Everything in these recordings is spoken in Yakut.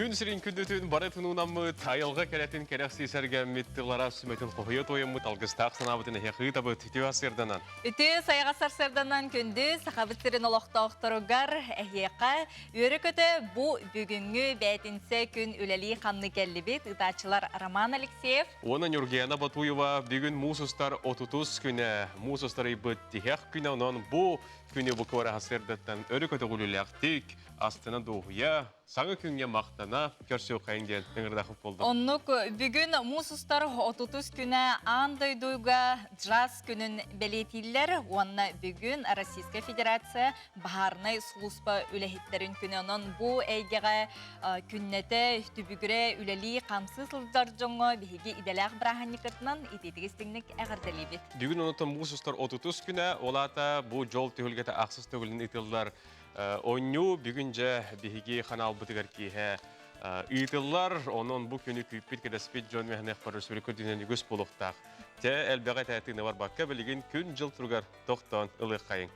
Күн сирин күндүтүн бары тунуунаммыт, айылҕа кэрэтин кэрэхсии сэргэммит, тыллара сүмэтин хоһуйа туойаммыт алгыстаах санаабытын эһиэхэ ыытабыт. Үтүө сарсыарданан. Үтүө сайаҕас сарсыарданан күндү Сахабыт сирин олохтоохторугар эһиэхэ үөрэ-көтө бу бүгүҥҥү бээтинсэ күн үлэлии-хамныы кэллибит ыытааччылар Роман Алексеев уонна Нюргена Батуева. Бүгүн муус устар отутус күнэ, муус устар ыйбыт тиһэх күнэ, онон бу күнү бу куора сарсыардаттан өрө көтөҕүлүүлээхтик, астына дуоһуйа, Саҥа күҥҥэ махтана көрсүөххэйиҥ диэн ыҥырдаахпыт буолдум. Оннук бүгүн муус устар отутус күнэ аан дойдуга джаз күнүн бэлиэтииллэр уонна бүгүн Российская Федерация баһаарынай сулууспа үлэһиттэрин күнэ. Онон бу эйгэҕэ күннэтэ түбүгүрэ үлэлии хамсыы сылдьар дьоҥҥо биһиги идэлээх бырааһынньыккытынан итиитик истиҥник эҕэрдэлиибит. Бүгүн онтон муус устар отутус күнэ, ол аата бу дьол түһүлгэтэ ахсыс төгүлүн ыытыллар. Оонньуу бүгүн дьэ биһиги ханаалбытыгар киэһэ ыытыллар. Онон бу күнү күүппүт кэтэспит дьон мэһэнэх республика үрдүнэн үгүс буолуохтаах. Дьэ элбэҕи этэ барбакка билигин күн-дьыл туругар тохтоон ылыаххайыҥ.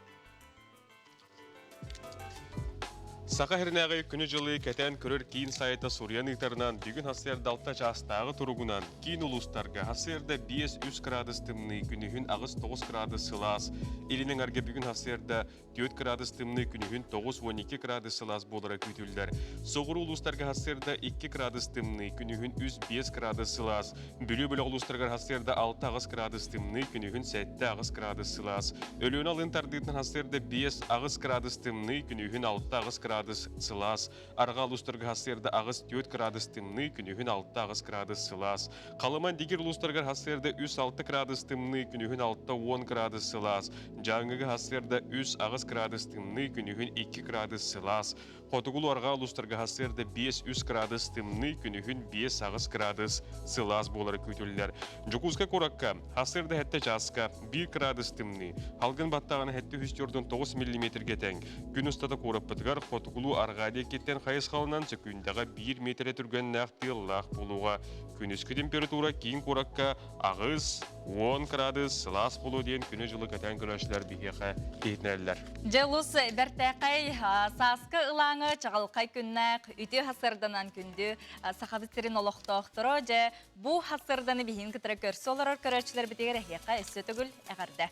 Саха сиринээҕи күнү-дьылы кэтээн көрөр киин сайта суруйан ыытарынан бүгүн сарсыарда алта чаастааҕы туругунан киин улуустарга сарсыарда 5-3 градус тымныы, күнүһүн 8-9 градус сылаас, илин эҥэргэ бүгүн сарсыарда 4 градус тымныы күнүһүн 9-12 градус сылаас буолара күүтүллэр. Соҕуруу улуустарга сарсыарда 2 градус тымныы, күнүһүн 3-5 градус сылаас. Бүлүү бөлөх улуустарыгар сарсыарда 6-8 градус тымныы, күнүһүн 7-8 градус сылаас. Өлүөнэ алын тардыытынан сарсыарда 5-8 градус тымныы, күнүһүн 6-8 градус сылаас. Арҕаа улуустарга сарсыарда 8-4 градус тымныы, күнүһүн 6-8 градус сылаас. Халыма Дигир улуустарыгар сарсыарда 3-6 градус тымныы, күнүһүн 6-10 градус сылаас. Дьааҥыга сарсыарда 3-8 градус тымныы, күнүһүн 2 градус сылаас. Хотугулуу арҕаа улуустарга сарсыарда 5-3 градус тымныы, күнүһүн 5-8 градус сылаас буолара күүтүллэр. Дьокуускай куоракка сарсыарда 7 чааска 1 градус тымныы, халгын баттаҕына 749 миллиметргэ тэҥ. Күн устата куораппытыгар хотугулуу арҕаа диэкиттэн хайысхалынан сөкүүндэҕэ 1 миэтэрэ түргэннээх тыаллаах буолуоҕа. Күнүскү температура киин куоракка 8-10 градус сылаас буолуо диэн күнү-дьылы кэтээн көрөөччүлэр биһиэхэ иһитинэллэр. Дьэ олус бэртээхэй сааскы ылааҥы чаҕылхай күннээх үтүө сарсыарданан күндү Сахабыт сирин олохтоохторо дьэ бу сарсыарданы биһигин кытары көрсө олорор көрөөччүлэрбитигэр эһиэхэ өссө төгүл эҕэрдэ.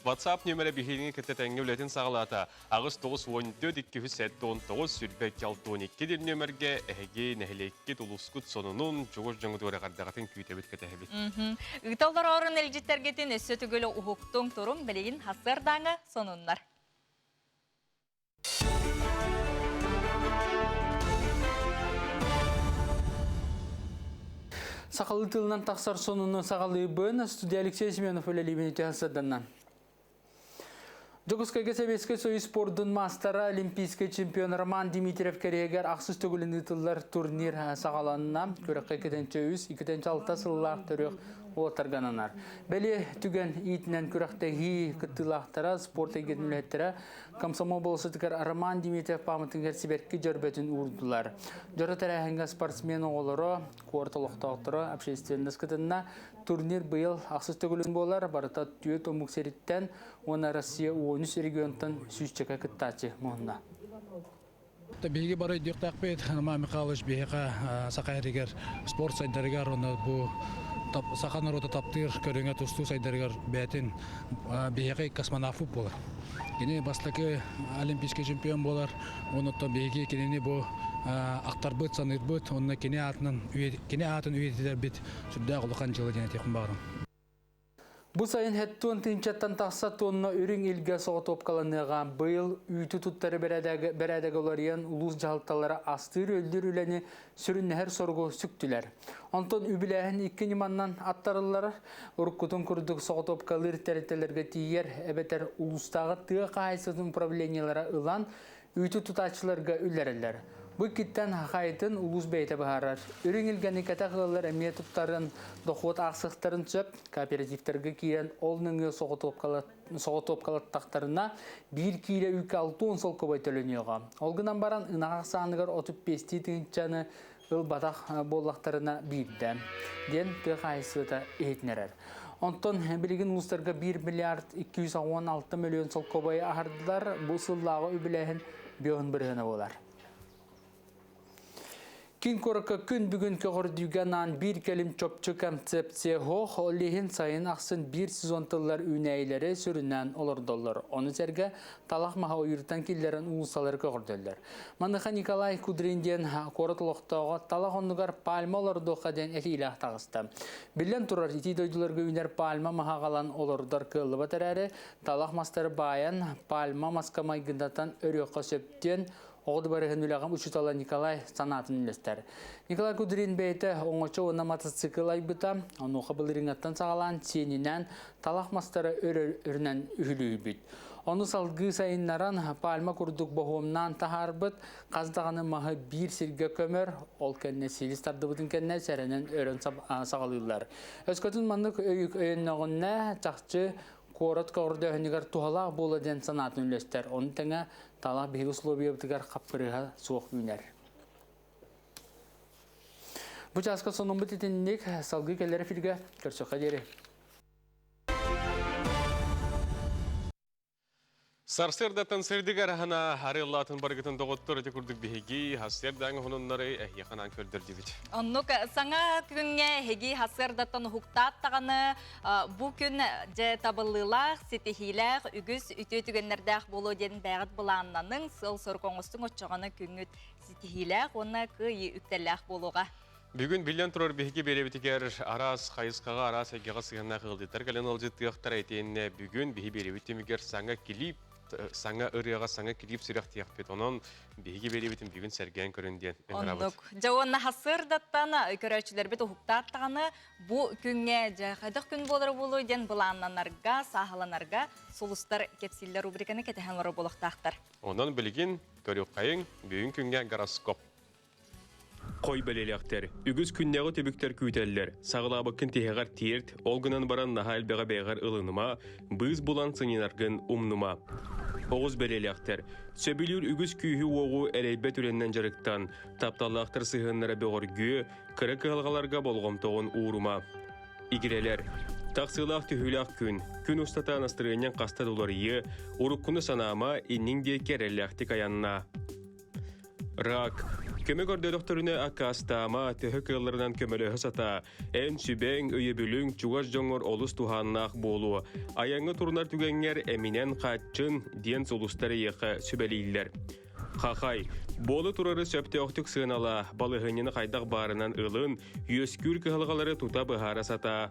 WhatsApp нүөмэрэ биһигини кытта тэҥҥэ үлэтин саҕалаата. 8 9 14 279 22 диэн нүөмэргэ эһиги нэһилиэккит, улуускут сонунун, чугас дьоҥҥутугар эҕэрдэҕитин күүтэбит, кэтэһэбит. Ыыта олороорун илдьиттэргитин өссө төгүл уһуктуҥ туруҥ, билигин сарсыардааҥы сонуннар. Сахалыы тылынан тахсар сонуну саҕалыыбын. Студия Алексей Семенов үлэлиибин үтүө сырданнан. Дьокуускайга Советскай Союз спордун маастара, олимпийскай чемпион Роман Дмитриев кэриэгэр ахсыс төгүлүн ыытыллар турнир саҕаланна. Күрэххэ 2-3, 2-6 сыллаах төрүөх уолаттарга Бэлиэ түгэн иитинэн күрэхтэһии кыттыылаахтара, спорт эйгэтин үлэһиттэрэ Комсомол болосутугар Роман Дмитриев пааматыгар сибэрки дьөрбөтүн уурдулар. Дьоро тэрээһиҥҥэ спортсмен оҕолоро, куорат олохтоохторо, общественность кытынна. Турнир быйыл ахсыс төгүлүн буолар, барыта түөрт омук сириттэн уонна Россия 13 регионтан сүүсчэкэ кыттааччы муһунна. Биһиги бары өйдүөхтээхпит, Роман Михайлович биһиэхэ саха эригэр спорт сайдарыгар уонна бу саха норуота таптыыр көрүҥэ тустуу сайдарыгар бэйэтин биһиэхэ космонавт буолар. Кини бастакы олимпийский чемпион буолар. Онуттан биһиги кинини бу ахтарбыт, саныырбыт, уонна кини аатынан кини аатын үйэтитэрбит сүрдээх улахан дьыала диэн этиэхпин баҕарам. Бу сайын һэттуон тыынчаттан тахса тонна үрүҥ илгэ соҕотуопкаланыаҕа. Быйыл үүтү туттары бэрээдэгэ уларыйан улуус дьаһалталара астыыр-өллүүр үлэни сүрүннэһэр соругу сүктүлэр. Онтон үбүлээһин икки ньыманнан аттарыллар. Уруккутун курдук соҕотуопкалыыр тэрилтэлэргэ тиийэр эбэтэр улуустааҕы тыа хаһаайыстыбатын управлениелара ылан үүтү тутааччыларга үллэрэллэр. Бу иккиттэн хахайытын улуус бэйэтэ быһаарар. Үрүҥ илгэни кэтэх ыаллар эмиэ туттарын, дохуот аахсыахтарын сөп. Кооперативтарга киирэн ол нөҥүө соҕотуопкалаттахтарына биир киилэ үүккэ 60 солкуобай төлөнүөҕэ. Ол гынан баран ынах ахсааныгар 35 тыһыынчаны ылбатах буоллахтарына биирдэ, диэн тыа хаһаайыстыбата иһитиннэрэр. Онтон билигин улуустарга 1 миллиард 216 миллион солкуобайы аһардылар. Бу сыллааҕы үбүлээһин биоһун бырыһыана буолар. Киин куоракка күн бүгүн көҕөрдүүгэ анаан биир кэлим чопчу концепция суох, ол иһин сайын ахсын биир сезон тыллар үүнээйилэри сүрүннээн олордоллор. Ону сэргэ талах маһа ойууртан киллэрэн уулуссалары көҕөрдөллөр. Маныаха Николай Кудрин диэн куорат олохтооҕо талах оннугар пальма олордуохха диэн этиилээх таҕыста. Биллэн турар, итии дойдуларга үүнэр пальма маһа аҕалан олордор кыаллыбат эрээри, талах мастары баайан, пальма маска майгындатан өрүөххэ сөп диэн Оҕо дыбарыһын үлэҕин учуутала Николай санаатын үллэстэр. Николай Кудрин бэйэтэ оҥочо уонна мотоцикл айбыта, онуоха былырыыҥҥаттан саҕалаан сиэнинээн талах мастары өрө-өрүнэн үһүлүүбүт. Ону салгыы сайыннаран пальма курдук боһуомнаан таһаарбыт, хас даҕаны маһы биир сиргэ көмөр, ол кэннэ силис тардыбытын кэннэ сэрэнэн өрөн саҕалыыллар. Өскөтүн маннык өйүк өйөннөҕүнэ, чахчы куорат көҕөрдөөһүнүгэр туһалаах буола диэн санаатын үллэстэр. Ону тэҥэ талах биһиги условиябытыгар хаппырыыһа суох үүнэр. Бу чааска сонуммут итинник салгыы кэлэр эфиргэ көрсөххө диэри. Сарсыардаттан сырдык араһана арыаллаатын барыгытын доҕоттор ити курдук биһиги хасыардаҥ хонуннары эһиэхэ көрдөрдүбүт. Оннук саҥа күҥҥэ эһиги хасыардаттан уһуктаат даҕаны Бу күн дьэ табыллыылаах, ситиһиилээх, үгүс үтүө түгэннэрдээх буолуо диэн бэйэҕит былааннаныҥ, сыал-сорук оҥостуҥ оччоҕуна күҥҥүт ситиһиилээх уонна кыайыы үктэллээх буолуоҕа. Бүгүн биллэн турар биһиги биэрэбитигэр араас хайысхаҕа, араас эйгэҕэ сыһыаннаах ыалдьыттар кэлэн ыалдьыттыахтара итиэннэ бүгүн биһи биэрэбит түмүгэр саҥа клип саҥа ырыаҕа саҥа клип сүрэхтиэхпит. Онон биһиги биэрэбитин бүгүн сэргээн көрүн диэн ыҥырабыт. Оннук. Дьэ уонна сарсыардаттан көрөөччүлэрбит уһуктаат даҕаны Бу күҥҥэ дьэ хайдах күн буолара буолуой диэн былааннанарга, сааһыланарга сулустар кэпсииллэр рубриканы кэтэһэн олорор буолуохтаахтар. Онон билигин көрүөххэйиҥ бүгүн күҥҥэ гороскоп. Хой бэлиэлээхтэр. Үгүс күннээҕи түбүктэр күүтэллэр. Саҕалаабыккын тиһэҕэр тиэрт, ол гынан баран наһаа элбэҕи бэйэҕэр ылыныма, быыс булан сынньанаргын умнума. Оҕус бэлиэлээхтэр. Сөбүлүүр үгүс күүһү-уоҕу эрэйбэт үлэннэн дьарыктан, тапталлаахтар сыһыаннара бөҕөргүө, Кыра кыһалҕаларга болҕомтоҕун уурума. Игирэлэр. Тахсыылаах түһүүлээх күн. Күн устата настырыанньаҥ хаста да уларыйыа, уруккуну санаама, инниҥ диэки эрэллээхтик айаннаа. Рак. Көмө көрдөрөхтөрүнэ аккаастаама, төһө кыалларынан көмөлөһө сатаа. Эн сүбэҥ, өйөбүлүҥ чугас дьоҥҥор олус туһааннаах буолуо. Айаҥҥа турунар түгэҥҥэр эминэн хааччын, диэн сулустар эйиэхэ сүбэлииллэр. Хахай, буола турары сөптөөхтүк сыаналаа, балаһыанньаны хайдах баарынан ылын, үөскүүр кыһалҕалары тута быһаара сатаа.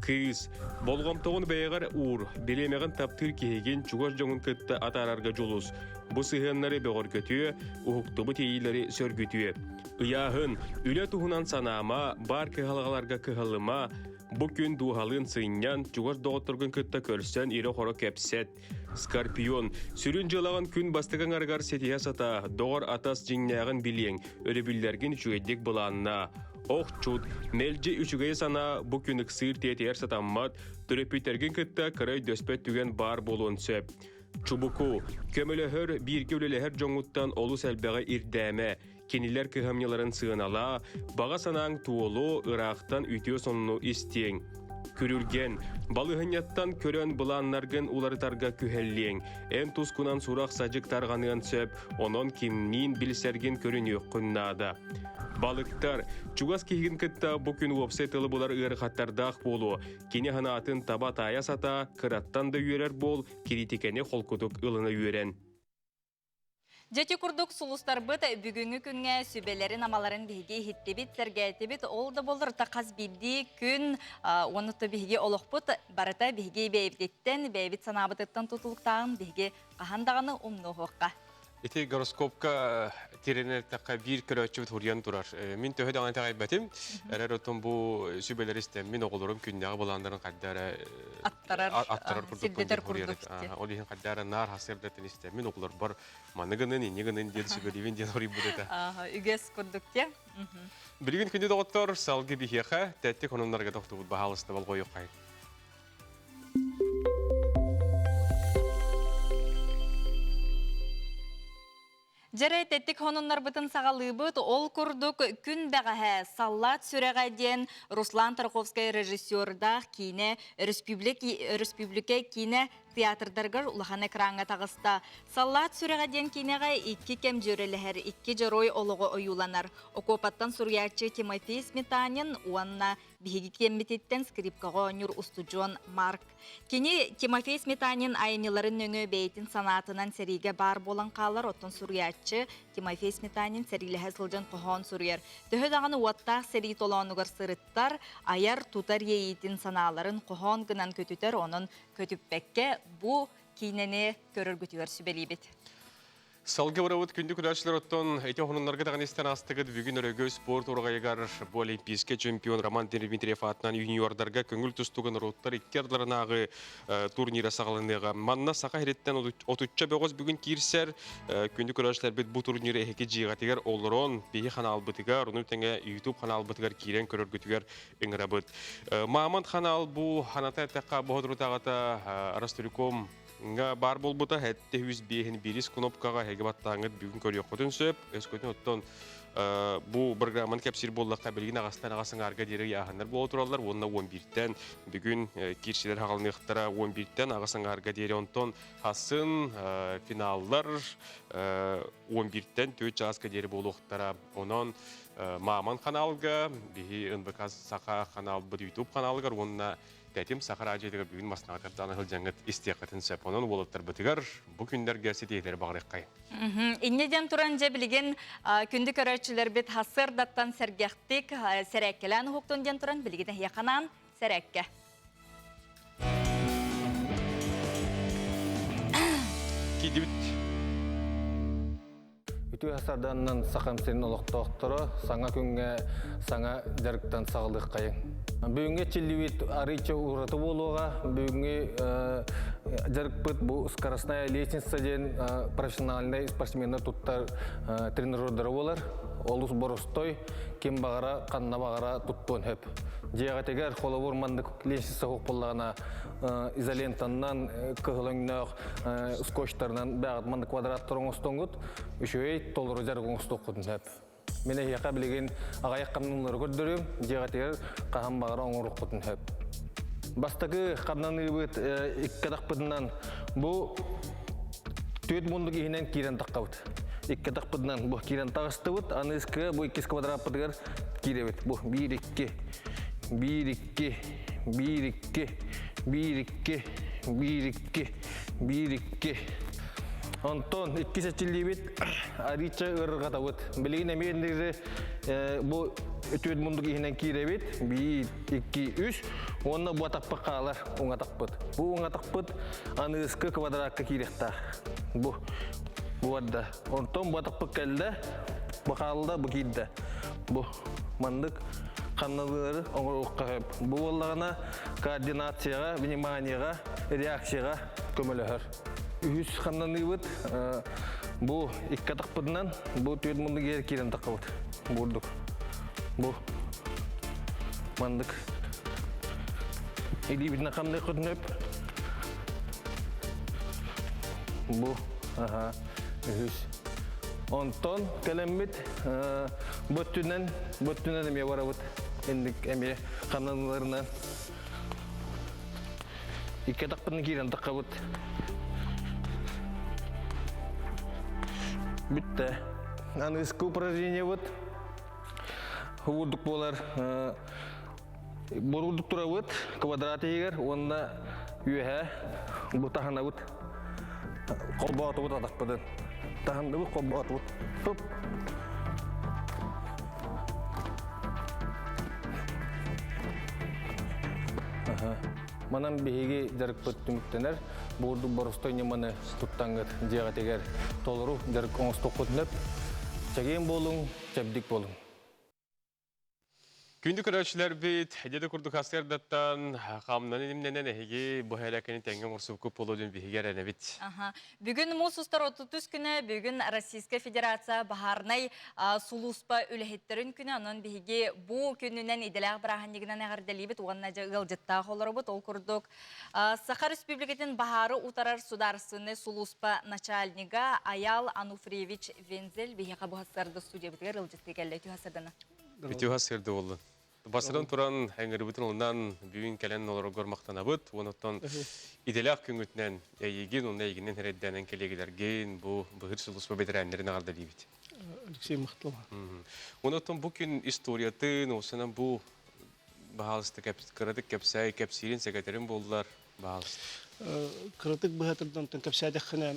Кыыс, болҕомтоҕун бэйэҕэр уур, бириэмэҕин таптыыр киһигин чугас дьоҥун кытта атаарарга дьулус. Бу сыһыаннары бөҕөргөтүө, уһуктубут иэйиилэри сөргүтүө. Ыйааһын, үлэ туһунан санаама, баар кыһалҕаларга кыһалыма, бу күн дууһалыын сынньан, чугас доҕотторгун кытта көрсөн ирэ-хоро кэпсэт. Скорпион, сүрүн дьыалаҕын күн бастакы аҥарыгар ситиһэ сатаа, доҕор атас дьиҥнээҕин билиэҥ, өрөбүллэргин үчүгэйдик былааннаа. Охчут, мэлдьи үчүгэй санаа бу күн ыксыыр тиэтийэр сатаммат, төрөппүттэргин кытта кыра өйдөспөт түгэн баар буолуон сөп. Чубуку, көмөлөһөр, бииргэ үлэлэһэр дьоҥҥуттан олус элбэҕи ирдээмэ, кинилэр кыһамньыларын сыаналаа, баҕа санааҥ туолуо, ыраахтан үтүө сонуну истиэҥ. Күрүлгэн, балыһынньаттан көрөн былааннаргын уларытарга күһэллиэҥ. Эн тускунан сурах-садьык тарҕаныан сөп, онон кимниин билсэргин көрүнүөххүн наада. Балыктар, чугас киһигин кытта бу күн уопсай тылы булар ыарахаттардаах буолуо. Кини санаатын таба таайа сатаа, кыраттан да үөрэр буол, кириитикэни холкутук ылына үөрэн. Дьэ ити курдук сулустарбыт бүгүҥҥү күҥҥэ сүбэлэрин-амаларын биһиги иһиттибит, сэргээтибит. Ол да буоллар хас биирдии күн уонна биһиги олохпут барыта биһиги бэйэбититтэн, бэйэбит санаабытыттан тутулуктааҕын биһиги хаһан даҕаны умнуоһуохха. Ити гороскопка тирэнэртэххэ биир көрөөччүбүт хуруйан турар. Мин төһө даҕаны итэҕэйбэтим. Эрэр отон бу сүбэлэри истэн мин оҕолорум күннээҕи былааннарын хайда эрэ аттарар, аттарар курдук сирдэтэр курдук. Ол иһин хайда эрэ наар хасыардатын истэн мин оҕолорбор маны гынын, инни гынын диэн сүбэлиибин диэн хоруйбут этэ. Үгэс курдук те. Билигин күндү доҕоттор, салгы биһиэхэ тэттик хонуннарга тохтубут баһаалыста болҕойуоххайын. Дьэрэ тэттик хонуннарбытын саҕалыыбыт. Ол курдук күн бэҕэһээ Саллаат сүрэҕэ диэн Руслан Тарковскай режиссердаах киинэ өрөспүүбүлүкэ киинэ Театрдарыгар улахан экраҥҥа таҕыста. Саллаат сүрэҕэ диэн киинэҕэ икки кэм дьүөрэлэһэр икки дьоруой олоҕо ойууланар. Окуопаттан суруйааччы Тимофей Сметанин уонна биһиги киэммититтэн скрипкаҕа оонньуур устудьуон Марк. Кини Тимофей Сметанин айымньыларын нөҥүө бэйэтин санаатынан сэриигэ баар буолан хаалар, оттон суруйааччы Тимофей Сметанин сэриилэһэ сылдьан хоһоон суруйар. Төһө даҕаны уоттаах сэрии толоонугар сырыттар, айар, тутар иэйиитин санааларын хоһоон гынан көтүтэр, онон көтүппэккэ бу киинэни көрөргүтүгэр сүбэлиибит. Салгы барабыт күндү көрөөччүлэр оттон ити хонуннарга даҕаны истэн аастыгыт бүгүн Өрөгөй спорт ураҕайыгар бу олимпийскай чемпион Роман Дмитриев аатынан юниордарга көҥүл тустууга норуоттар икки ардыларынааҕы турнира саҕаланыаҕа. Манна Саха сириттэн отучча бөҕөс бүгүн киирсэр. Күндү көрөөччүлэрбит бу турниры эһиги дьиэҕитигэр олорон биһи ханаалбытыгар, ону тэҥэ YouTube ханаалбытыгар киирэн көрөргүтүгэр ыҥырабыт. Мамонт ханаал бу ханата эттэххэ бу соторутааҕыта Ростелеком баар буолбута 705 биирис кнопкаҕа эһиги баттааҥҥыт бүгүн көрүөххүтүн сөп. Өскөтүн оттон бу программаны кэпсиир буоллахха билигин аҕастан аҕас аҥаарга диэри ыйааһыннар буола тураллар уонна 11-тэн бүгүн киирсилэр хаҕалыныахтара 11-тэн аҕыс аҥаарга диэри онтон хасын финаллар 11-тэн 4 чааска диэри буолуохтара. Онон Маман ханаалга, биһи НБК Саха ханаалбыт YouTube ханаалыгар уонна Тэтим Саха радиотыгар бүгүн массыынаҕытыттан сылдьаҥҥыт истиэххитин сөп. Онон уолаттарбытыгар бу күннэргэ ситиһиилэри баҕарыаххай. Инньэ диэн туран дьэ билигин күндү көрөөччүлэрбит сарсыардаттан сэргэхтик сэрээккэлээн уһуктун диэн туран билигин эһиэхэ анаан сэрээккэ. Киирдибит. Үтүө сарданынан Сахам сирин олохтоохторо саҥа күҥҥэ саҥа дьарыктан саҕалыаххайыҥ. Бүгүҥҥү чиллибит арыйча ураты буолуоҕа. Бүгүҥҥү дьарыкпыт бу скоростная лестница диэн профессиональнай спортсменнар туттар тренажердара буолар. Олус боростой, ким баҕара, ханна баҕара туттуон сөп. Дьиэҕитигэр холобур маннык лестница суох буоллаҕына изолентаннан кыһыл өҥнөөх скотчтарынан бэҕэт маннык квадраттар оҥостоҥҥут үчүгэй толору дьарык оҥостуоххутун сөп. Мин эһиэхэ билигин аҕыйах хамнаныылары көрдөрүм, дьиэҕитигэр хаһан баҕара оҥоруоххутун сөп. Бастакы хамнаныыбыт икки атахпытынан бу түөрт мундук иһинэн киирэн таххабыт. Икки атахпытынан бу киирэн таҕыстыбыт, аныыскы бу иккис квадраппытыгар киирэбит. Бу биир икки, биир икки, биир икки, биир икки, биир икки, биир икки. Онтон иккис эчиллиибит арыыча ыарырҕатабыт. Билигин эмиэ бу түөрт мундук иһинэн киирэбит. Биир, икки, үс. Уонна бу атахпыт хаалар уҥатахпыт. Бу уҥатахпыт аныыскы квадратка киириэхтээх. Бу бу барда. Онтон бу атахпыт кэллэ, бу хаалла, бу киирдэ. Бу маннык ханналыылары оҥоруохха сөп. Бу буоллаҕына координацияҕа, вниманиеҕа, реакцияҕа көмөлөһөр. Үһүс ханнаныыбыт бу икки атахпытынан бу түөрт муннук иһэр киирэн таххабыт. Бурдук. Бу маннык илиибитинэн хамныаххытын сөп. Бу аха үһүс. Онтон кэлэммит бу өттүнэн бу өттүнэн эмиэ барабыт. Инник эмиэ хананыыларынан икки атахпытын киирэн таххабыт. Бүттэ. Аныгыскы упражнениебыт бурдук буолар. Бурдук турабыт квадрат иһигэр уонна үөһэ бу таһынабыт. Холбоотубут атахпытын. Таһынныбыт, холбоотубут. Туп. Манан биһиги дьарыкпыт түмүктэнэр. Буурдук боростой ньыманы туттаҥҥыт дьиэҕитигэр толору дьарык оҥостуоххут сөп. Чэгиэн буолуҥ, чэбдик буолуҥ. Күндү көрөөччүлэрбит, дьэ курдук сарсыардаттан хамнан имнэнэн эһиги бу һэлэкини тэҥҥэ оҥорсубуккут буолуо диэн биһиги эрэнэбит. Бүгүн муус устар 33 күнэ, бүгүн Российская Федерация баһаарынай сулууспа үлэһиттэрин күнэ. Онон биһиги бу күнүнэн идэлээх бырааһынньыгынан эҕэрдэлиибит уонна дьэ ыалдьыттаах олоробут. Ол курдук Саха Республикатын баһаары утарар судаарыстыбаннай сулууспа начальнига Аял Ануфриевич Вензель биһиэхэ бу сарсыарда студиябытыгар ыалдьыттыы кэллэ. Үтүө сарсыардана. Үтүө сарсыарда буоллун. Бастатан туран, ыҥырыбытын ылынан, бүгүн кэлэн олороргор махтанабыт. Онон идэлээх күҥҥүтүнэн эйигин уонна эйигинэн эрэйдэнэн кэлиэгилэргин бу быһыр сулууспа бэтэрээннэрин эҕэрдэлиибит. Алексей махтал. Онон бу күн историятын, осынан бу баһаалыста кыратык кэпсээй, кэпсиирин сэгэтэрин буоллар, баһаалыста. Кыратык быһатырдан кэпсээтэххинэ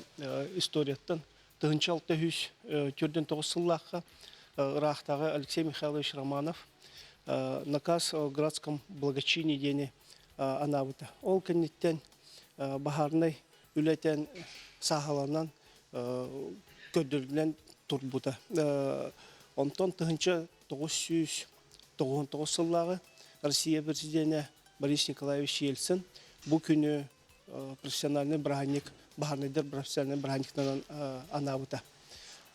историяттан 1649 сыллаахха ыраахтааҕы Алексей Михайлович Романов наказ о градском благочинии диэни анаабыта. Ол кэнниттэн баһаарынай үлэтэн сааһыланан көрдөрүнэн турбута. Онтон 1999 сыллааҕы Россия президенэ Борис Николаевич Ельцин бу күнү профессиональный бырааһынньык, баһаарынайдар профессиональный бырааһынньыктарынан анаабыта.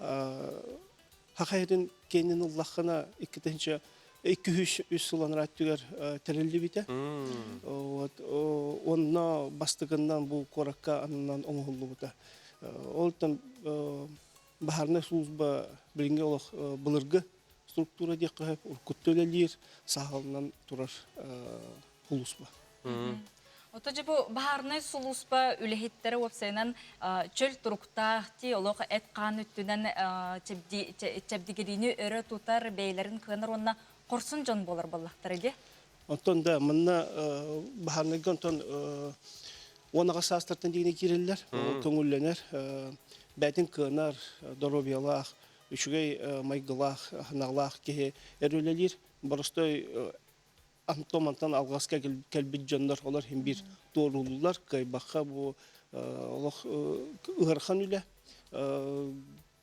Саха сирин киэнин ыллаххына 2 203 сыл анараа өттүгэр тэриллибитэ. Вот, онно бастакыннан бу куоракка ананан оҥоһуллубута. Ол баһаарынай служба билиҥҥи олох былыргы структура диэххэ сөп, уруккуттан үлэлиир, саһылынан турар сулууспа. Ото дьэ бу баһаарынай сулууспа үлэһиттэрэ уопсайынан чөл туруктаах ти олох эт-хаан өттүнэн чэбдигириини өрө тутар, бэйэлэрин кыанар уонна хорсун дьон буолар буоллахтара дии. Оттон да манна баһаарынайга онтон 10 аҕа саастартан диэни киирэллэр, көҥүллэнэр, бээтин кыанар, доруобуйалаах, үчүгэй майгылаах, аһынаҕлаах киһи эр үлэлиир. Боростой Антон алҕаска кэлбит дьоннор олор иһин биир туорууллар, кыайбахха бу олох ыарахан үлэ.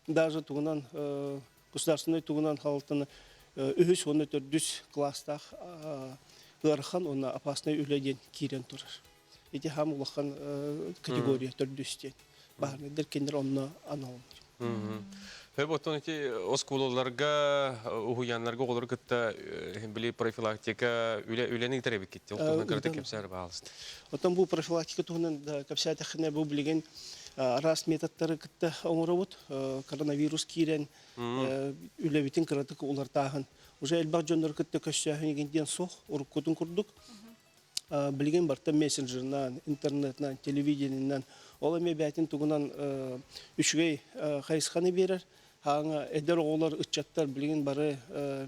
Даже тугунан государственнай тугунан халалтаны үһүс уонна төрдүс класстаах ыарахан уонна опасный үлэ диэн киирэн турар. Ити хам улахан категория төрдүс диэн. Баһаарынайдар кинилэр онно аналлар. Хөп оттон ити оскуолаларга, уһуйааннарга оҕолору кытта били профилактика үлэ үлэни ыытар эбиккит. Ол туһунан кыратык кэпсээр баалыста. Оттон бу профилактика туһунан да кэпсээтэххинэ бу билигин араас методтары кытта оҥоробут. Коронавирус киирэн үлэбитин кыратык улартааһын. Уже элбэх дьоннору кытта көссөөһүн игин диэн суох уруккутун курдук. Билигин барыта мессенджерынан, интернетынан, телевидениенэн ол эмиэ бэйэтин тугунан үчүгэй хайысханы биэрэр. Хаҥа эдэр оҕолор, ыччаттар билигин бары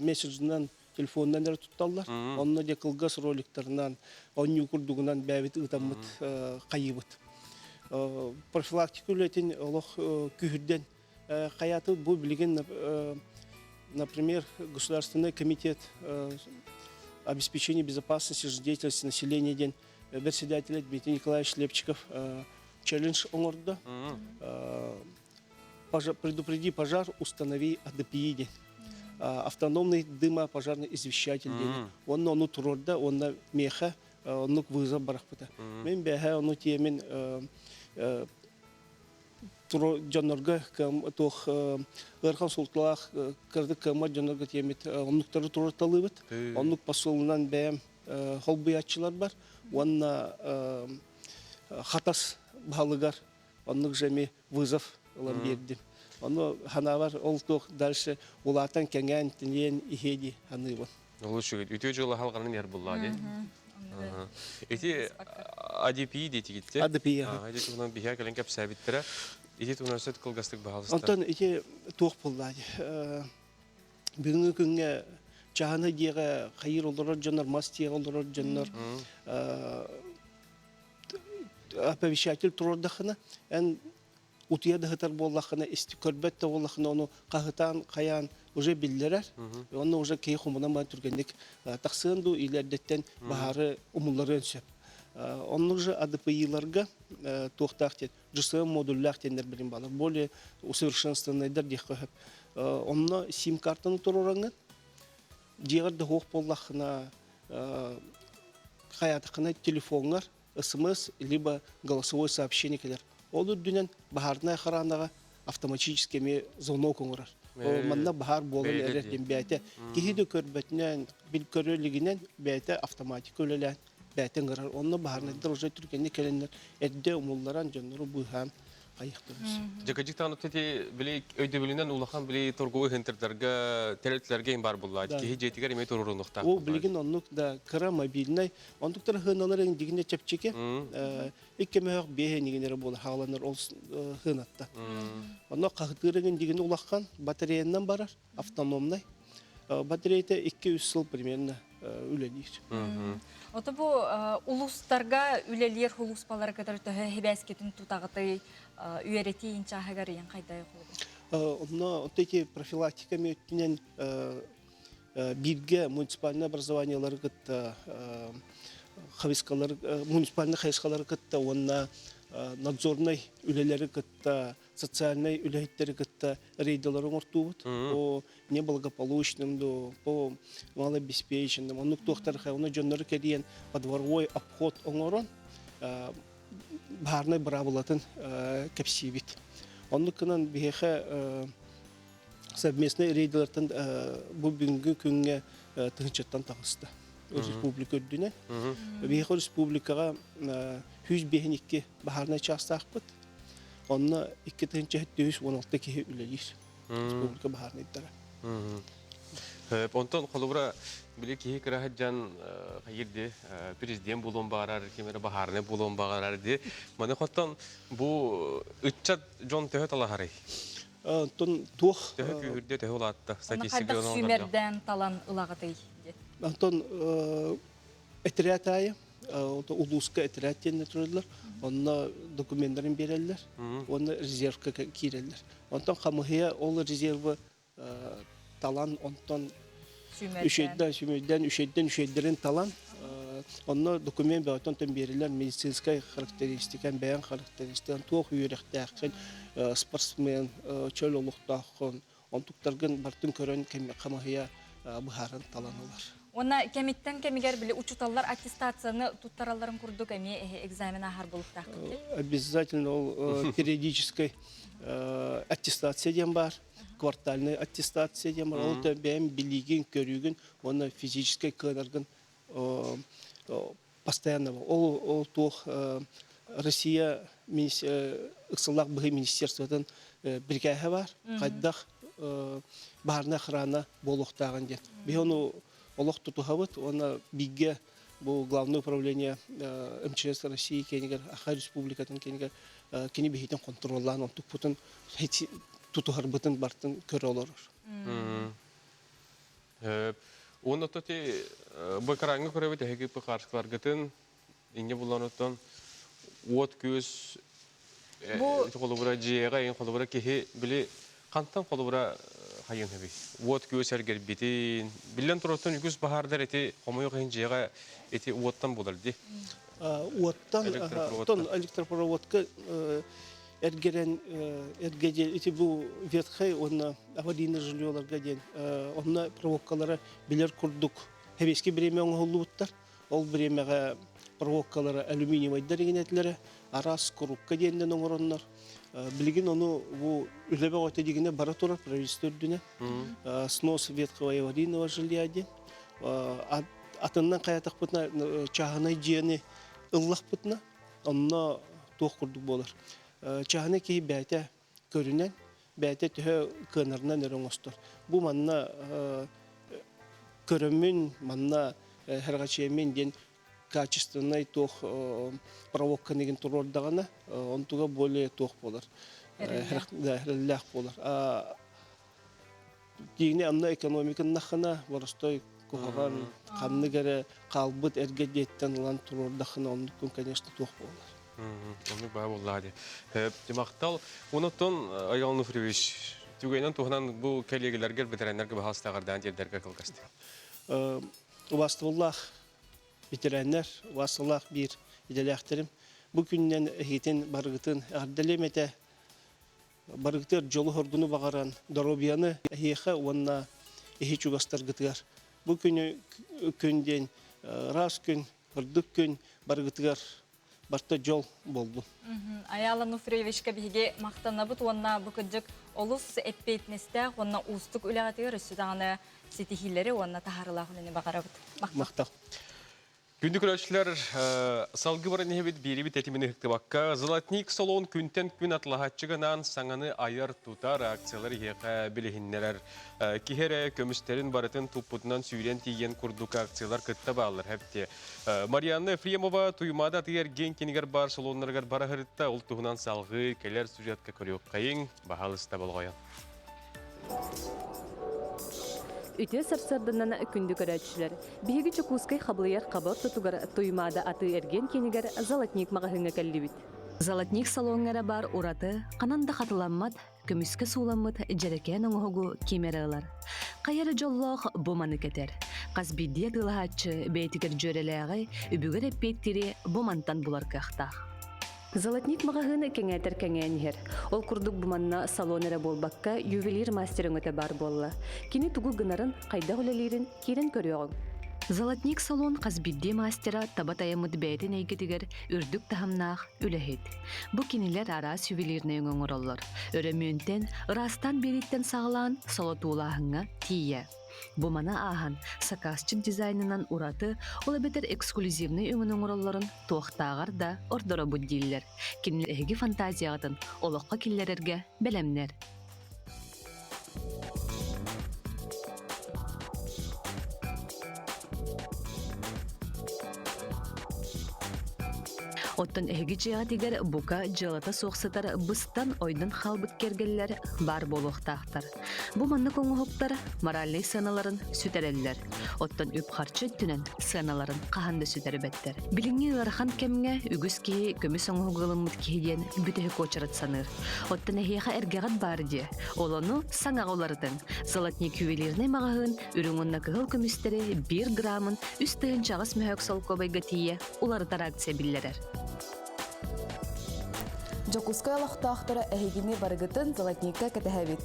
мессенджерынан, телефонунан эрэ тутталлар. Онно дьэ кылгас роликтарынан, оонньуу курдугунан бэйэбит ыытаммыт хайыыбыт. Профилактика үлэтин олох күүһүрдэн хайааты бу билигин, например, Государственный комитет обеспечения безопасности жизнедеятельности населения диэн председателя Дмитрий Николаевич Лепчиков челлендж оҥордо. Предупреди пожар, установи АДПИ диэн. Автономный дымопожарный извещатель диэн. Онно ону туруорда, онно миэхэ оннук вызов барахпыта. Мен бэһэ ону тиэмин дьоннорго туох ыарахан суолталаах кырдык кыаммат дьоннорго тиэмит оннуктары туруорталыыбыт. Оннук посылынан бэйэм холбуйааччылар бар. Уонна Хатас баһылыгар оннук же эми вызов ылан биэрдим. Ону ханаабар ол туох дальше улаатан кэҥээн тиниэн иһиэ дии саныыбын. Ол үчүгэй. Үтүө дьыала халҕанын иһэр буллаа дии. Ити ADP диэтигитте. ADP. Ити туһунан биһиэ кэлэн кэпсээбиттэрэ. Ити туһунан сөт кылгастык баһалыста. Онтон ити туох буллаа дии. Бүгүҥҥү күҥҥэ чаһаны диэҕэ хайыр олорор дьоннор, мас диэҕэ олорор дьоннор оповещатель туруордаххына, эн утуйа да сытар буоллаххына, көрбөт да буоллаххына, ону хаһытаан, хайаан уже биллэрэр. Онно уже киһи хомунан баран түргэнник тахсыан дуу, или эрдэттэн баһаары умулларыан сөп. Оннук же АДПИ-ларга туохтаах диэн, GSM модуллаах диэннэр билин баалар. Более усовершенствованныйдар диэххэ сөп. Онно сим-картаны туруораҥҥын, дьиэҕэр да суох буоллаххына, хайаатаххына телефоҥҥар СМС либо голосовой сообщение кэлэр. Ол үрдүнэн баһаарынай охранаҕа автоматически эмиэ звонок оҥорор. Манна баһаар буолан эрэр диэн бэйэтэ киһи да көрбөтүнэн, бил көрө илигинэн бэйэтэ автоматика үлэлээн бэйэтэ ыҥырар. Онно баһаарынайдар уже түргэнник кэлэннэр эрдэ умулларан дьоннору быыһаан. Хайыхтырыс. Дьакадьыктаан эти били өйдөбүлүнэн улахан били торговый центрдарга, тэрилтэлэргэ бар булла. Киһи дьиэтигэр эмиэ туруорунуохтаах. О, билигин оннук да кыра мобильнай, онтуктар хыналар дигине чэпчэки. Икки мөһөх биэһэ нигинere буола хааланар ол хынатта. Онно хаһытыырыгын дигини улахан батареянан барар, автономнай. Батареята 2-3 сыл примерно үлэлиир. Ото бу улуустарга үлэлиир улууспалары кытары төһө хибээскитин тутаҕытый үөрэтии инчааһыгар ыйан хайдай холобур? Онно эти профилактика өттүнэн бииргэ муниципальный образованиелары кытта муниципальный хайысхалары кытта уонна надзорнай үлэлэри кытта социальнай үлэһиттэри кытта рейдалары оҥортуубут по неблагополучным до по малообеспеченным оннук туохтар оны дьоннору кэрийэн подворовой обход оҥорон баарнай быраабылатын кэпсиибит оннук гынан биһиэхэ совместный рейдалартан бу бүгүҥҥү күҥҥэ тыһыынчаттан таҕыста республика үрдүнэн биһиэхэ республикаҕа 152 баһаарнай чаастаахпыт Онно 2 316 киһи үлэлиир. Республика баһаарнайдара. Онтон холобура били киһи кыра сылдьан хайыр президент буолуон баҕарар, ким эрэ баһаарынай буолуон баҕарар ди. Маны хоттон бу ыччат дьон төһө талаһарый? Онтон туох төһө күүһүрдэ, төһө улаатта? Статистика сүүмэрдээн талан ылаҕытый? Онтон этэрээт аайы улууска этэрээт диэн тураллар. Онно документтарын биэрэллэр уонна резервка киирэллэр. Онтон хамыһыйа ол резервы талан онтон үчүйдэн сүмүйдэн үчүйдэн үчүйдэрин талан онно документ бөҕөтөн төн биэрэллэр медицинскай характеристикан бэйэн характеристикан туох үөрэхтээххин спортсмен чөл олохтооххун онтуктаргын бартын көрөн хамыһыйа быһааран талан ылар. Уонна кэмиттэн кэмигэр били учууталлар аттестацияны туттаралларын курдук эмиэ экзамен ааһар буолуохтаахпыт. Обязательно ол периодической аттестация диэн бар, квартальная аттестация диэн бар. Ол бэйэм билигин, көрүүгүн уонна физическэй кыанаргын постоянно ол ол туох Россия ыксалаах быһыы министерствотын бирикээһэ бар. Хайдах баарына охрана буолуохтааҕын диэн. Биһи ону олох тутуһабыт уонна бииргэ бу главное управление МЧС России кэнигэр Аха Республикатын кэнигэр кини биһитин контроллаан онтукпутун тутуһарбытын бартын көрө олорор. Уонна тоти бу экраҥҥа көрөбүт эһиги пыхаарскаларгытын инньэ булан оттон уот күөс Бу холобура дьиэҕэ ин холобура киһи били хантан холобура хайын хэби уот күөс эргэрбитин биллэн туруттан үгүс баһаардар ити хомойуох иһин дьиэҕэ ити уоттан булар ди Уоттан электропроводка электропроводка эргэрэн эргэ диэн ити бу ветхай уонна аварийный жильеларга диэн онно проводкалара билэр курдук хэбиэски бириэмэ оҥоһуллубуттар. Ол бириэмэҕэ проводкалара алюминиевайдар игинэтилэрэ араас курукка диэннэн оҥороннор. Билигин ону бу үлэ бөҕөтө дигинэ бара турар правительство үрдүнэ. Снос ветхого и аварийного жилья диэн. Атыннан хайатахпытына чааһынай дьиэни ыллахпытына онно туох курдук буолар. Чааһынай киһи бэйэтэ көрүнэн, бэйэтэ төһө кыанарынан эрэ оҥостор. Бу манна көрөммүн, манна хэрҕачиэмин диэн качественнай туох проводканы игин туруордаҕына, онтуга более туох буолар, эрэллээх буолар. Диини анна экономиканнахына боростой куһаҕан ханнык эрэ хаалбыт эргэ дьиэттэн ылан туруордахына оннуккун конечно туох буолар. Оннук баа буоллаа дии. Махтал. Онотон Айал Нуфриевич түгэнэн туһунан бу кэлиэгэлэргэр бэтэрээннэргэ баһаастааҕардаан тиэрдэргэ кылгасты. Убаастабыллаах ветераннар, убаастабыллаах биир идэлээхтэрим. Бу күннэн эһигитин барыгытын эҕэрдэлиэм этэ. Барыгытыгар дьолу-соргуну баҕаран, доруобуйаны эһиэхэ уонна эһи чугастаргытыгар. Бу күнү күн диэн ыраас күн, ырдык күн барыгытыгар барта дьол буоллун. Аяла Нуфриевичка биһиги махтанабыт уонна бу кырдьык олус эппиэтинэстээх уонна уустук үлэҕитигэр өссө даҕаны ситиһиилэри уонна таһаарыылаах үлэни баҕарабыт. Махтал. Күндү көрөөччүлэр, салгы баран иһэбит биэрибит этимин ыһыктыбакка, Золотник салон күнтэн күн атлаһааччыганаан саҥаны айар-тутар акциялар иһиэхэ билиһиннэрэр. Киһи эрэ көмүстэрин барытын туппутунан сүүрэн тиийэн курдук акциялар кытта бааллар хэпти. Марианна Ефремова Туймаада атыйар ген кинигэр бар салоннарыгар бара сырытта, ол туһунан салгыы кэлэр сюжетка көрүөххэйиҥ, баһаалыста болҕойон. Үтүө сарсыарданан күндү көрөөччүлэр! Биһиги Дьокуускай хабылыйар хаба ортотугар Туймаада атыы-эргиэн киинигэр Золотник маҕаһыыҥҥа кэллибит. Золотник салоҥҥа эрэ баар ураты, ханан да хатыламмат, көмүскэ сууламмыт дьэрэкээн оҥоһугу ким эрэ ылар. Хайа эрэ дьоллоох бу маны кэтэр. Хас биирдии атыылаһааччы бэйэтигэр дьүөрэлээҕи, үбүгэр эппиэттири бу мантан булар кыахтаах. Золотник маҕаһыын кэҥээтэр кэҥээн иһэр. Ол курдук бу манна салон эрэ буолбакка, ювелир мастер өҥөтө баар буолла. Кини тугу гынарын, хайдах үлэлиирин киирэн көрүөҕүҥ. Золотник салон хас биирдии мастера таба тайаммыт бэйэтин эйгэтигэр үрдүк таһымнаах үлэһит. Бу кинилэр араас ювелирнай өҥө оҥороллор. Өрөмүөнтэн, ыраастаан биэрииттэн саҕалаан солотуулааһыҥҥа тиийэ. Бу маны ааһан, сакаасчыт дизайнынан ураты, ол эбэтэр эксклюзивнай өҥөнү оҥороллорун туохтааҕар да ордоробут дииллэр. Кинилэр эһиги фантазияҕытын олоххо киллэрэргэ бэлэмнэр. Оттон эһиги дьиэҕитигэр бука дьыалата суох сытар быстан ойдон хаалбыт кэргэллэр баар буолуохтаахтар. Бу маннык оҥоһуктар моральнай сыаналарын сүтэрэллэр. Оттон үп-харчы өттүнэн сыаналарын хаһан да сүтэрбэттэр. Билиҥҥи ыарахан кэмҥэ үгүс киһи көмүс оҥоһугу ылыммыт киһи диэн бүтэһик уочарат саныыр. Оттон эһиэхэ эргэҕит баар дии. Ол ону саҥаҕа уларытыҥ. Золотник ювелирнай маҕаһыын үрүҥ уонна кыһыл көмүстэри биир грамын 3 8 мөһөөк солкуобайга тиийэ уларытар акция биллэрэр. Дьокуускай олохтоохторо эһигини барыгытын Золотникка кэтэһэбит.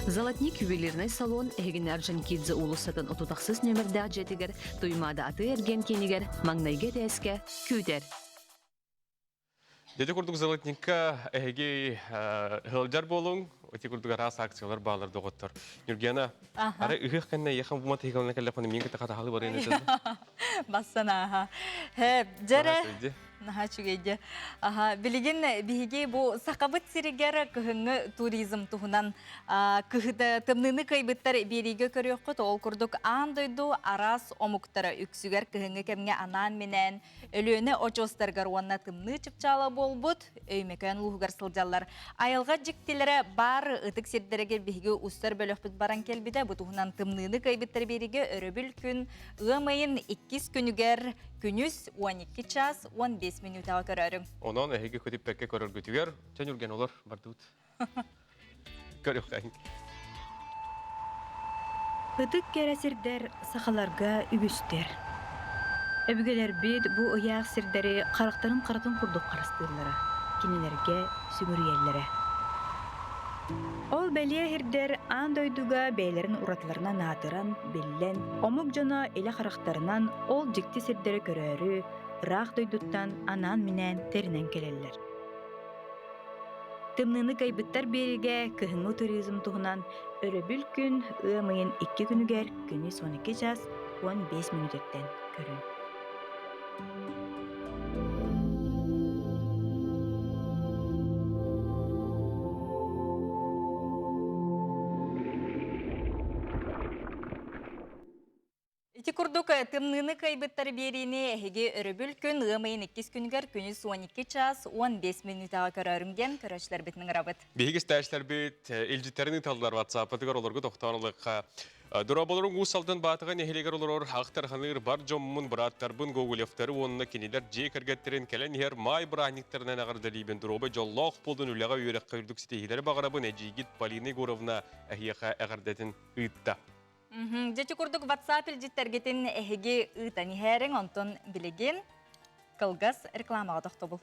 Золотник ювелирнай салон эһигини Орджоникидзе уулуссатын 36 нүөмэрдээх дьиэтигэр Туймаада атыы-эргиэн киинигэр маҥнайгы этээскэ күүтэр. Дьэ курдук Золотникка эһиги ыалдьар буолуҥ, ити курдук араас акциялар баалар доҕоттор. Нюргена, ары ыһыах кэннэ ехам бумат ыһыгалына кэллэхпинэ миин кытта хатаһалы барыан этэ. Бассан ааха. Дьэрэ, наһаа үчүгэй Аха, билигин биһиги бу Сахабыт сиригэр кыһыҥҥы туризм туһунан кыһыта тымныыны кыайбыттар биэриигэ көрүөххүт. Ол курдук аан дойду араас омуктара үксүгэр кыһыҥҥы кэмҥэ анаан-минээн Өлүөнэ очуостарыгар уонна тымныы чыпчаала буолбут Өймөкөөн улууһугар сылдьаллар. Айылҕа дьиктилэрэ баар ытык сирдэригэр биһиги устар бөлөхпүт баран кэлбитэ. Бу туһунан тымныыны кыайбыттар биэриигэ өрөбүл күн ыам ыйын иккис күнүгэр күнүс 12 час 15 мүнүүтэҕэ көрөөрүҥ. Онон эһиги көтүппэккэ көрөргүтүгэр чөнүргэн олор бардыбыт. Көрүөххэйиҥ. Ытык кэрэ сирдэр сахаларга үгүстэр. Өбүгэлэрбит бу ыйаах сирдэри харахтарын харатын курдук харыстыыллара, кинилэргэ сүгүрүйэллэрэ. Ол бэлиэ сирдэр аан дойдуга бэйэлэрин уратыларынан аатыран, биллэн, омук дьоно илэ харахтарынан ол дьикти сирдэри көрөөрү, ыраах дойдуттан анаан-минээн тэринэн кэлэллэр. Тымныыны кыайбыттар биэриигэ кыһыҥҥы туризм туһунан өрөбүл күн ыам ыйын икки күнүгэр күнүс 12 час 15 мүнүүтэттэн көрүҥ. Ити курдук тымныыны кыайбыттар биэриини эһиги өрөбүл күн ыам ыйын иккис күнүгэр күнүс 12 час 15 мүнүүтэҕэ көрөөрүҥ диэн көрөөччүлэрбитин ыҥырабыт. Биһиги истээччилэрбит илдьиттэрин ыыталлар WhatsApp-ытыгар олорго тохтоон ылыахха. Дорооболорун Уус Алдан Баатаҕа нэһилиэгэр олорор ахтарханыыр бар дьоммун, бырааттарбын Гоголевтары уонна кинилэр дьиэ кэргэттэрин кэлэн иһэр маай бырааһынньыктарынан эҕэрдэлиибин. Доруобай дьоллоох буолун, үлэҕэ үөрэххэ үрдүк ситиһиилэри баҕарабын. Эдьиийгит Полина Егоровна эһиэхэ эҕэрдэтин ыытта. Дьэ курдук WhatsApp илдьиттэргитин эһиги ыытан иһээриҥ, онтон билигин кылгас рекламаҕа тохтобул.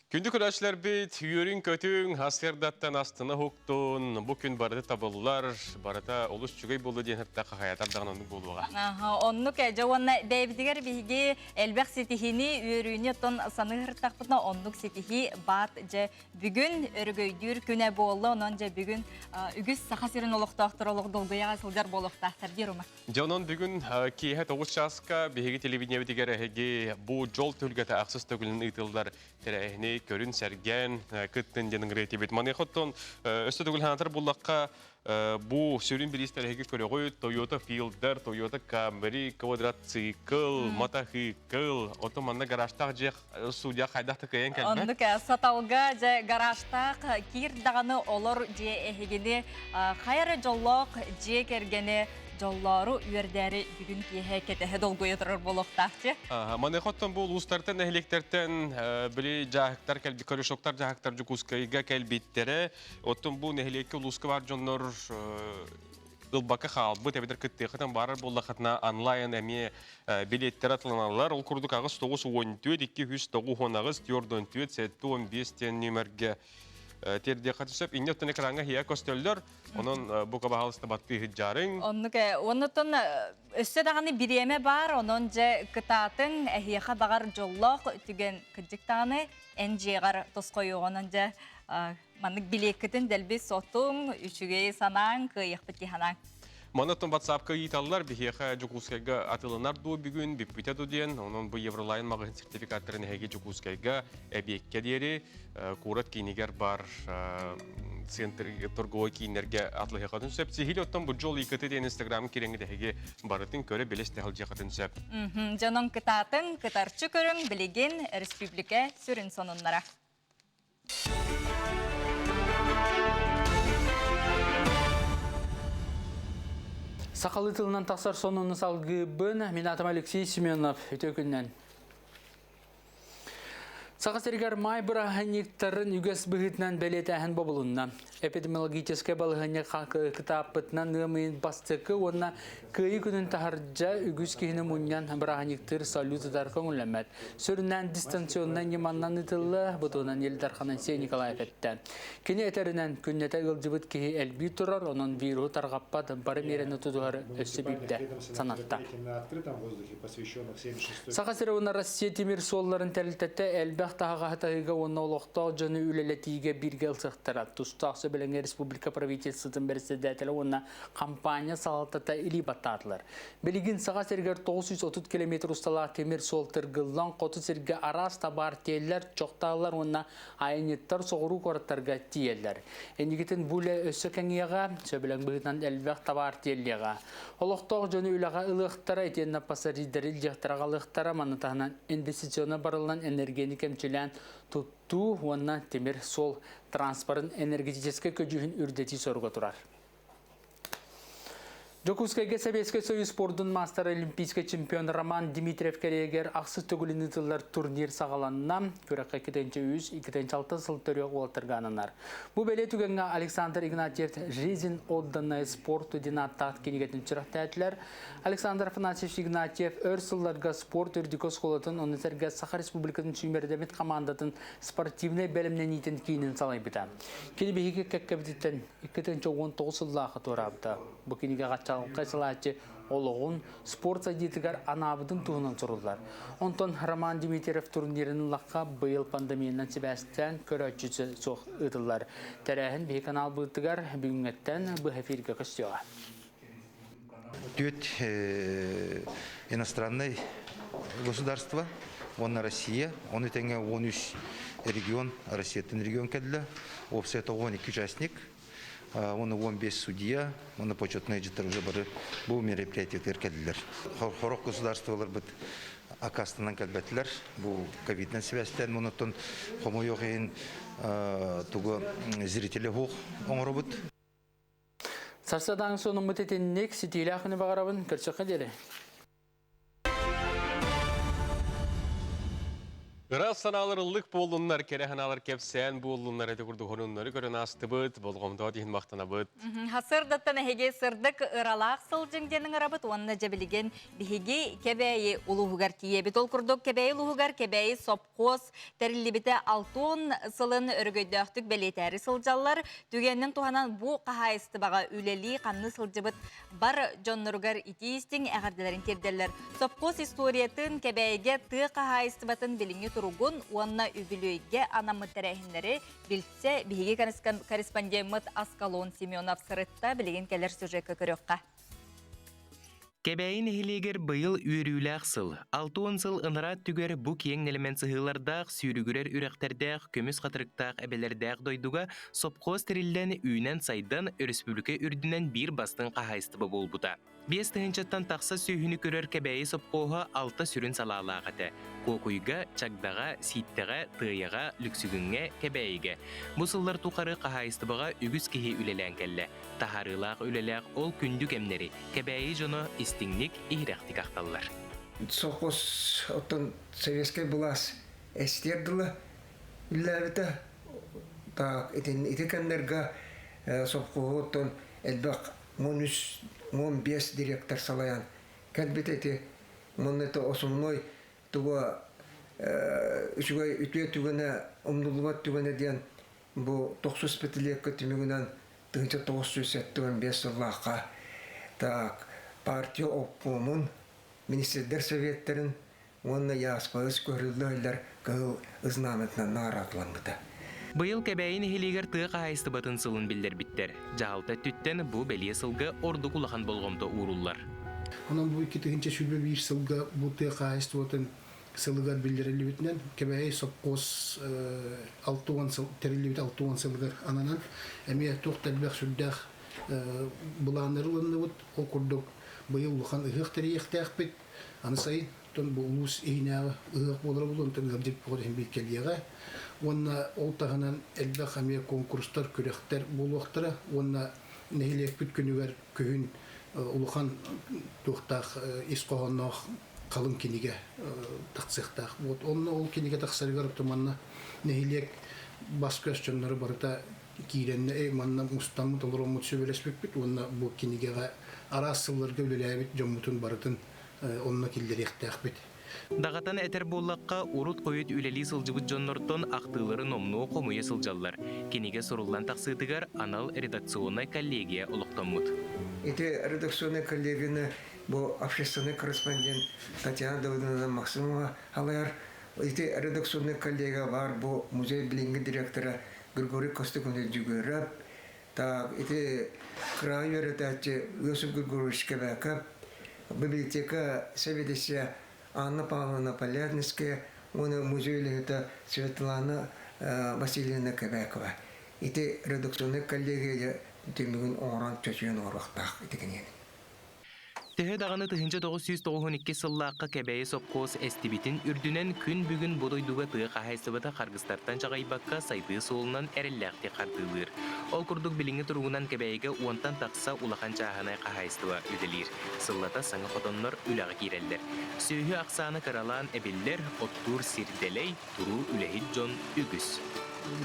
Күндү көрөөччүлэрбит, үөрүн-көтүҥ, ас-сырдаттан астына уһуктун, бу күн барыта табыллар, барыта олус үчүгэй буолуо диэн хатта хахаятар даҕаны оннук буолуоҕа. Аха, оннук дьэ уонна бэйэбитигэр биһиги элбэх ситиһиини, үөрүүнү оттон саныы сырыттахпытына оннук ситиһии баат дьэ бүгүн өрөгөйдүүр күнэ буолла, онон дьэ бүгүн үгүс Саха сирин олохтоохторо олох долгуйаҕа сылдьар буолуохтаахтар диир ума. Дьэ онон бүгүн киэһэ 9 чааска биһиги телевидениебитигэр эһиги бу дьол түһүлгэтэ ахсыс төгүлүн ыытыллар тэрээһини көрүн сэргээн кыттын диэн ыҥырыы этибит. Маныаха оттон өссө төгүл санатар буллахха бу сүрүн бириистэр эһиги көрөҕүт Toyota Fielder, Toyota Camry, квадроцикл, мотоцикл, оттон манна гаражтаах дьиэ судья хайдах да кыайан кэлбэт. Оннук саталга дьэ гаражтаах киир даҕаны олор дьиэ эһигини хайа эрэ дьоллоох дьиэ кэргэни дьоллоору үөрдээри бүгүн киэһэ кэтэһэ долгуйа турар буолуохтаах дьэ. Маныаха оттон бу улуустартан, нэһилиэктэртэн били дьааһыктар кэлбит, корешоктар дьааһыктар Дьокуускайга кэлбиттэрэ. Оттон бу нэһилиэккэ улууска баар дьоннор ылбакка хаалбыт эбэтэр кыттыаххытын баарар буоллаххытына онлайн эмиэ билиэттэр атыланаллар. Ол курдук аҕыс тоҕус уон түөрт, икки үс тоҕус уон аҕыс, түөрт уон түөрт, сэттэ уон биэс диэн нүөмэргэ тиэрдиэххэ сөп. Инньэ оттон экраҥҥа иһийэ көстөллөр. Онон бу кабаһалыста баттыы сылдьаарыҥ. Оннук оннуттан өссө даҕаны бириэмэ баар, онон дьэ кытаатыҥ, эһиэхэ баҕар дьоллоох түгэн кырдьык даҕаны эн дьиэҕэр тосхойуоҕунан дьэ маннык билиэккитин дэлби сотуҥ, үчүгэй санааҥ, кыайыахпыт дии санааҥ. Маны оттон WhatsApp-ка ыйыталлар, биһиэхэ Дьокуускайга атыланар дуо бүгүн, бүппүтэ дуо диэн. Онон бу Евролайн маҕаһыын сертификаттарын эһиги Дьокуускайга эбиэккэ диэри куорат киинигэр бар центр торговой кииннэргэ атылыһыахатын сөп. Сиһили оттон бу Жол ИКТ диэн Инстаграм кирэҥҥит эһиги барытын көрө билэ истэ сылдьыахатын сөп. Дьонон кытаатын, кытарчы көрүҥ билигин республика сүрүн сонуннара. Сахалыы тылынан тахсар сонуну салгыыбын. Мин атым Алексей Семенов. Үтүө күннэн. Саха сиригэр маай бырааһынньыктарын үгэс быһыытынан бэлиэтээһин бобулунна. Эпидемиологическай балаһыанньа кытааппытынан ыам ыйын бастакы уонна Кыайыы күнүн таһырдьа үгүс киһини мунньан бырааһынньыктыыр салют ытар көҥүллэммэт. Сүрүннээн дистанционнай ньыманнан ыытылла, бу туһунан Ил Дархан Айсен Николаев эттэ. Кини этэринэн, күннэтэ ыалдьыбыт киһи элбии турар, онон вируһу тарҕаппат бары миэрэни тутуһар өссө биирдэ санатта. Саха сирэ уонна Россия тимир суолларын тэрилтэтэ элбэх таһаҕаһы таһыыга уонна олохтоох дьону үлэлэтиигэ бииргэ ылсыахтара. Тустаах сөбүлэҥи республика правительствотын бэрэссэдээтэлэ уонна Хампаанньа салалтата илии баттаатылар. Билигин Саха сиригэр 930 километр усталаах тимир суол тыргыллан, хоту сиргэ араас табаар тиэллэр, чохтааллар уонна айанньыттар соҕуруу куораттарга тиийэллэр. Инникитин бу үлэ өссө кэҥиэҕэ, сөбүлэҥ быһыытынан элбэх табаар тиэллиэҕэ. Олохтоох дьону үлэҕэ ылыахтара, итиэннэ пассажирдары илдьиэхтэрэ аҕалыахтара, маны таһынан инвестиционнай барылынан энергияны кэмчилээн туттуу уонна тимир суол транспорын энергетическэй көдьүүһүн үрдэтии соруга турар. Дьокуускайга Советскай Союз спордун маастара олимпийскай чемпион Роман Дмитриев кэриэгэр ахсыс төгүлүн ыытыллар турнир саҕаланна. Күрэххэ 2-3, 2-6 сыл төрүөх уолаттарга ананар. Бу бэлиэ түгэҥҥэ Александр Игнатьев «Жизнь, отданная спорту» диэн ааттаах кинигэтин сүрэхтээтилэр. Александр Афанасьевич Игнатьев өр сылларга спорт үрдүкү оскуолатын, ону сэргэ Саха Республикатын сүүмэрдэммит хамаандатын спортивнай бэлэмнэниитин киинин салайбыта. Кини биһиги кэккэбититтэн 2019 сыллаахха туораабыта. Бу кинигэҕэ чаҕылхай салааччы олоҕун спорт сайдыытыгар анаабытын туһунан суруллар. Онтон Роман Дмитриев турнирын ыллахха быйыл пандемиянан сибээстээн көрөөччү суох ыытыллар. Тэрээһин биһи каналбытыгар бүгүҥҥэттэн быһа эфиргэ көстүөҕэ. Түөрт иностраннай государство уонна Россия, ону тэҥэ 13 регион, Россияттан регион кэллэ. Уопсайа 92 участник, уонна 15 судья, уонна почетные дьиттер уже бары бу мероприятиятыгар кэллилэр. Хорох государстволарбыт аккаастанан кэлбэтилэр. Бу ковиднан сибээстээн онуттан хомойуох иһин тугу зрители хуох оҥоробут. Сарсыардаҥ сонуммут итинник ситиилээх күнү баҕарабын. Көрсөххө диэри. Ыраас санаалар ыллык буоллуннар, кэрэ санаалар кэпсээн буоллуннар, ити курдук хонуннары көрөн аастыбыт, болҕомтоҕо иһин махтанабыт. Сырдаттан эһиги сырдык ыралаах сылдьыҥ диэн ыҥырабыт уонна дьэбилигин биһиги Кэбээйи улууһугар тиийэбит. Ол курдук Кэбээйи улууһугар Кэбээйи сопхуос тэриллибитэ 60 сылын өрөгөйдөөхтүк бэлиэтээри сылдьаллар. Түгэнин туһанан бу хаһаайыстыбаҕа үлэлии-хамныы сылдьыбыт бар дьонноругар итии-истиҥ эҕэрдэлэрин тиэрдэллэр. Сопхуос историятын, Кэбээйигэ тыа хаһаайыстыбатын билиҥҥи туругун уонна үбүлүөйгэ анаммыт тэрээһиннэри билсэ биһиги корреспондеммыт Аскалон Семенов сырытта. Билигин кэлэр сюжекка көрүөххэ. Кэбээйи нэһилиэгэр быйыл үөрүүлээх сыл. 60 сыл ынараа өттүгэр бу киэҥ нэлэмэн сыһыылардаах, сүүрүгүрэр үрэхтэрдээх, көмүс хатырыктаах эбэлэрдээх дойдуга сопхуос тэриллэн, үүнэн-сайдан, өрөспүүбүлүкэ үрдүнэн биир бастыҥ хаһаайыстыба буолбута. 5 тыһыынчаттан тахса сүөһүнү көрөр Кэбээйи сопхуоһа алта сүрүн салаалаах этэ. Куокуйга, Чагдаҕа, Сииттэҕэ, Тыайаҕа, Лүксүгүҥҥэ, Кэбээйигэ. Бу сыллар тухары хаһаайыстыбаҕа үгүс киһи үлэлээн кэллэ. Таһаарыылаах үлэлээх ол күндү кэмнэри Кэбээйи дьоно истиҥник, иһирэхтик ахталлар. Совхоз оттон советскай былаас эстиэр дылы үлэлээбитэ. Так, ити кэмнэргэ совхоһу оттон элбэх 13, 15 директор салайан кэлбит ити. Манна это основной туга үчүгэй үтүө түгэнэ, умнуллубат түгэнэ диэн бу тохсус пятилетка түмүгүнэн 1975 сыллаахха так партия обкомун, министрдэр советтарын уонна ЯСПС көһөрүллэ кыһыл знамятынан наҕараадаламмыта. Быйыл Кэбээйи нэһилиэгэр тыа хаһаайыстыбатын сылын биллэрбиттэр. Дьаһалта өттүттэн бу бэлиэ сылга ордук улахан болҕомто ууруллар. Онон бу 2021 сылга бу тыа хаһаайыстыбатын сылыгар биллэриллибитинэн Кэбээйи сопхуос 60 сыл тэриллибит 60 сылыгар ананан эмиэ туох да элбэх сүрдээх былааннары ылынныбыт. Ол курдук быйыл улахан ыһыах тэрийиэхтээхпит. Аны сайын оттон бу улуус иһинээҕи ыһыах буолара буолуо, онтон ыалдьыт бөҕө иһин биир кэлиэҕэ. Уонна ол таһынан элбэх эмиэ конкурстар, күрэхтэр буолуохтара. Уонна нэһилиэкпит күнүгэр күһүн улахан туохтаах ис хоһоонноох халыҥ кинигэ тахсыахтаах. Вот онно ол кинигэ тахсарыгар манна нэһилиэк бас-көс дьонноро барыта киирэннэ манна мустаммыт олороммут сүбэлэспиппит уонна бу кинигэҕэ араас сылларга үлэлээбит дьоммутун барытын онно киллэриэхтээхпит. Даҕатан этэр буоллахха, урут-хойут үлэлии сылдьыбыт дьоннортон ахтыылары номнуо хомуйа сылдьаллар. Кинигэ суруллан тахсыытыгар анал редакционнай коллегия олохтоммут. Ити редакционнай коллегияны бу общественный корреспондент Татьяна Давыдовна Максимова салайар. Ити редакционнай коллегия бар бу музей билиҥҥи директора Григорий Костыкунович Дьүгүөрөп, так ити кыраайы үөрэтээччи Иосиф Григорьевич Кэбээкэп, библиотека сэбиэдиссэйэ Анна Павловна Полярницкая уонна музей үлэһитэ Светлана Васильевна Кэбээкова. Ити редакционнай коллегия түмүгүн оҥорон чочуйан оҥоруохтаах ити кинигэни. Төһө даҕаны 1992 сыллаахха Кэбээйи сопхуос эстибитин үрдүнэн күн бүгүн бу дойдуга тыа хаһаайыстыбата харгыстартан чаҕыйбакка сайдыы суолунан эрэллээхтик хардыылыыр. Ол курдук билиҥҥи туругунан Кэбээйигэ уонтан тахса улахан чааһынай хаһаайыстыба үлэлиир. Сыллата саҥа хотоннор үлэҕэ киирэллэр. Сүөһү ахсаана кыралаан эбиллэр, оттуур сир дэлэй, туруу үлэһит дьон үгүс.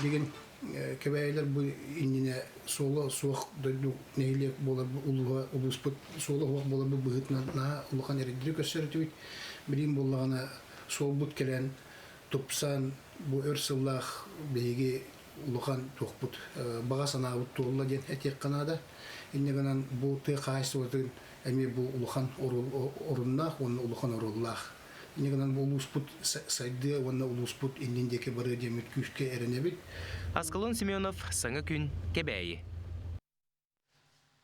Билигин Кэбээйилэр бу иннинэ суола суох дойду нэһилиэк буолар улууһа улууспут суола суох буоларбыт быһыытынан наһаа улахан эрэйдэри көрсөр этибит. Билигин буоллаҕына суолбут кэлэн тупсан бу өр сыллаах биһиги улахан туохпут баҕа санаабыт туолла диэн этиэххэ наада. Инньэ гынан бу тыа хаһаайыстыбатын эмиэ бу улахан оруннаах уонна улахан оруоллаах. Инньэ гынан бу улууспут сайдыа уонна улууспут иннин диэки барыа диэммит күүскэ эрэнэбит. Аскалон Семенов, Саҥа күн, Кэбээйи.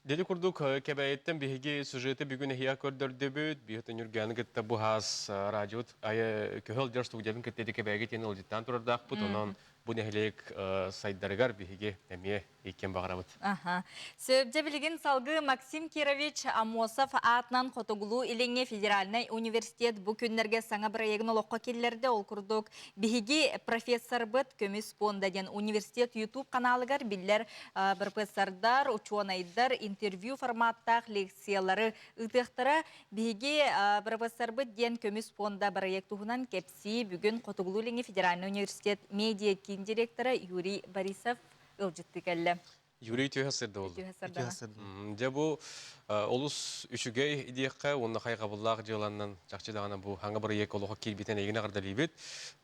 Дели курдук Кэбээйиттэн биһиги сюжеты бүгүн эһиэхэ көрдөрдүбүт. Биһиги Нүргэни кытта бу хаас радиот көһө сылдьар студиябын кытта Кэбээйигэ тиэн ылдьыттаан турардаахпыт. Онон бу нэһилиэк сайдарыгар биһиги эмиэ иккен баҕарабыт. Аха. Сөбдьэ билигин салгыы Максим Кирович Аммосов аатынан Хотугулуу-Илиҥҥи федеральнай университет бу күннэргэ саҥа бырайыагын олоххо киллэрдэ. Ол курдук, биһиги профессорбыт Көмүс пуонда диэн университет YouTube каналыгар биллэр профессордар, учуонайдар интервью форматтаах лекциялары ыытыахтара. Биһиги профессорбыт диэн Көмүс пуонда бырайыак туһунан кэпсии бүгүн Хотугулуу-Илиҥҥи федеральнай университет медиа киин директора Юрий Борисов ыалдьыттыы кэллэ. Юрий үтүө сырда болду. Үтүө сырдана. Дьэ бу олус үчүгэй диэххэ уонна хайҕабыллаах дьыаланнан чахчы даҕаны бу хаҥа бырайыак олохо киирбитин эйигин эҕэрдэлиибит.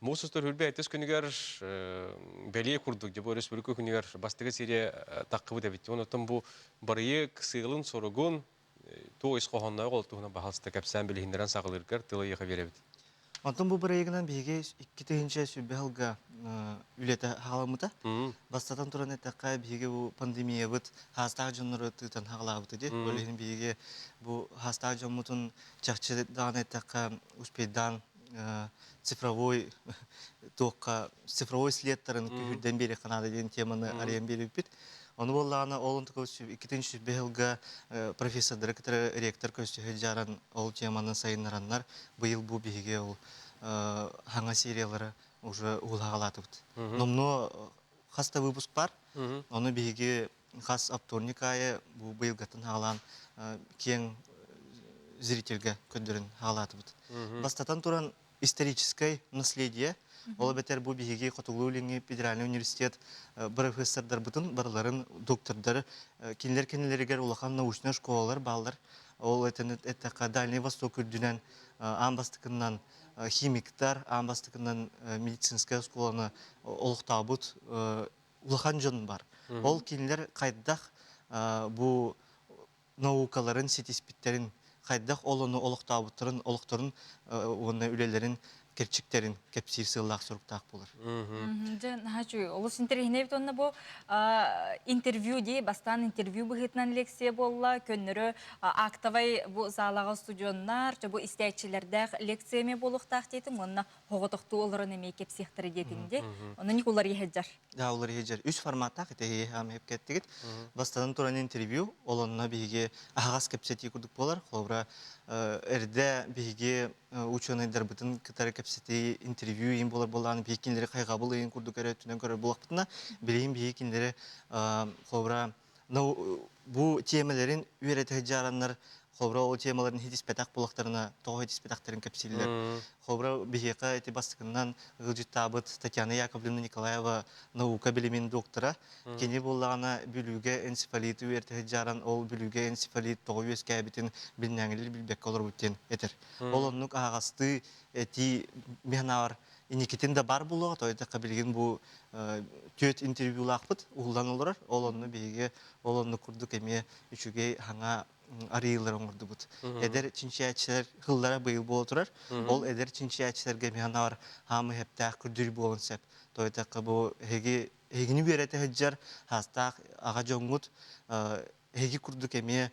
Муус устар хүрбэ эттис күнүгэр бэлиэ курдук дьэ бу өрөспүүбүлүкэ күнүгэр бастакы серия таххыбыт эбит. Онон бу бырайыак сыалын-соругун туох ис хоһоонноох ол туһунан баһаалыста кэпсээн билиһиннэрэн саҕалыыргар тыл ыйыха биэрэбит. Онтон бу бырайыгынан биһиги 2020 сылга үлэтэ хаҕаламмыта. Бастатан туран эттэххэ, биһиги бу пандемиябыт хаастаах дьоннору тыытан хаҕалаабыта дии. Ол иһин биһиги бу хаастаах дьоммутун чахчы даҕаны эттэххэ, успейдаан цифровой туохха цифровой следтарын күһүрдэн биэриэххэ наада диэн теманы арыйан биэрбиппит. Ону буоллаҕына ол онтука 2005 сылга профессордары кытары ректор көрсүһэ дьааран ол теманы сайыннараннар быйыл бу биһиги ол хаҥа сериялары уже уһулаҕалаатыбыт. Номнуо хас да выпуск бар. Ону биһиги хас вторник аайы бу быйылгаттан хаалаан киэҥ зрительгэ көрдөрөн хаалаатыбыт. Бастатан туран историческое наследие. Ол эбэтэр бу биһиги Хотугулуу-Илиҥҥи федеральный университет профессордарбытын барыларын доктордары кинилэр кэннилэригэр улахан научнай школалар бааллар. Ол эттэххэ Дальний Восток үрдүнэн аан бастакыннан химиктар, аан бастакыннан медицинская школаны олохтообут улахан дьон бар. Ол кинилэр хайдах бу наукаларын ситиспиттэрин, хайдах ол ону олохтообуттарын, олохторун уонна үлэлэрин кэрчиктэрин кэпсиир сыаллаах соруктаах буолар. Дьэ, наһаа үчүгэй. Олус интэриэһинэй эбит уонна бу интервью дии, бастаан интервью быһыытынан лекция буолла, көннөрү актовай бу залаҕа студеннар, бу истээччилэрдээх лекция эмиэ буолуохтаах диэтим уонна оҕотохтуу олорон эмиэ кэпсиэхтэрэ диэтиҥ дии. Онон уларыйа сылдьар. Да, уларыйа сылдьар. Үс форматтаах ити кэттигит. Бастатан туран интервью, ол онно биһиги аһаҕас кэпсэтии курдук буолар. Холобура, эрдэ биһиги учуонайдарбытын кытары кэпсэтии, интервью иин буолар буоллаҕына, биһиги кинилэри хайҕабыл ыйын курдук эрэ өттүнэн көрөр буоллахпытына, билигин биһиги кинилэри холобура бу тиэмэлэрин үөрэтэ сылдьараннар холобура ол темаларын хитиспэтэх буоллахтарына тоҕо хитиспэтэхтэрин кэпсииллэр. Холобура биһиэхэ ити бастакыннан ыалдьыттаабыт Татьяна Яковлевна Николаева наука билимин доктора. Кини буоллаҕына Бүлүүгэ энцефалиты үөрэтэ сылдьаран ол Бүлүүгэ энцефалит тоҕо үөскээбитин билинээҥилэр билбэккэ олорбут диэн этэр. Ол оннук аһаҕастыы этии миһанаар инникитин да бар буолуоҕа, то эттэххэ билигин бу түөрт интервьюлаахпыт уһуллан олорор. Ол онно биһиги ол онно курдук эмиэ үчүгэй хаҥа арыйыылар оҥордубут. Эдэр чинчийээччилэр хыллара быйыл буола турар. Ол эдэр чинчийээччилэргэ эмиэ анаабар хаамы хэптээх күрдүр буолун сөп. То эттэххэ бу эһиги эһигини үөрэтэ сылдьар хаастаах аҕа дьоҥҥут эһиги курдук эмиэ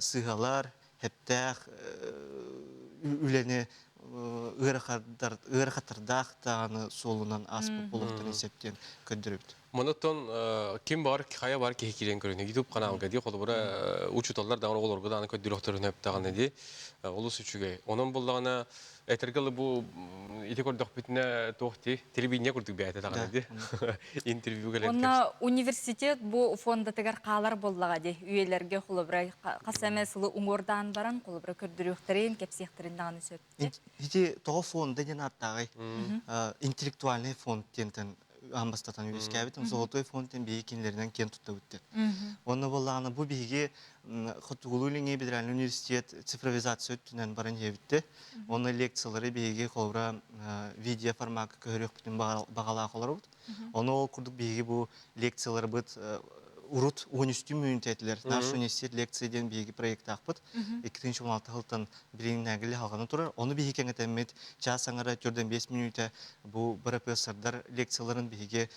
сыыһалар, хэптээх үлэни ыарахаттардаах даҕаны суолунан ааспыт буолуохтарын сөп диэн көрдөрөбүт. Монотон ким бар, хайа бар киһи киирэн көрүнэ YouTube каналга дии, холобура учууталлар даҕаны оҕолорго даҕаны көрдөрүөхтөрүн сөп даҕаны дии. Олус үчүгэй. Онон буллаҕына Этэргэ дылы бу ити көрдөхпүтүнэ туох дии телевидение курдук бэйэтэ даҕаны дии интервью кэлэн Онно университет бу фондатыгар хаалар буоллаҕа дии үйэлэргэ холобура хас эмэ сылы уҥуордаан баран холобура көрдөрүөхтэрин кэпсиэхтэрин даҕаны сөп Ити тоҕо фонда диэн ааттааҕый интеллектуальный фонд диэнтэн аан бастатан үөскээбит золотой фонд диэн биһиги кинилэринэн киэн туттабыт диэн. Уонна буоллаҕына бу биһиги Хотугулуу-Илиҥҥи федеральный университет цифровизация өттүнэн баран иһэбитте. Уонна лекциялары биһиги холобура видео формакка көһөрүөхпүтүн баҕалаах олоробут. Ону ол курдук биһиги бу лекцияларбыт урут 13 мүнүүтэ этилэр. Наш университет лекция диэн биһиги проектаахпыт. 2016 сылтан билиҥнээгили халҕана турар. Ону биһиги кэҥэтэммит час аҥара 45 мүнүүтэ бу бырапыассардар лекцияларын биһиги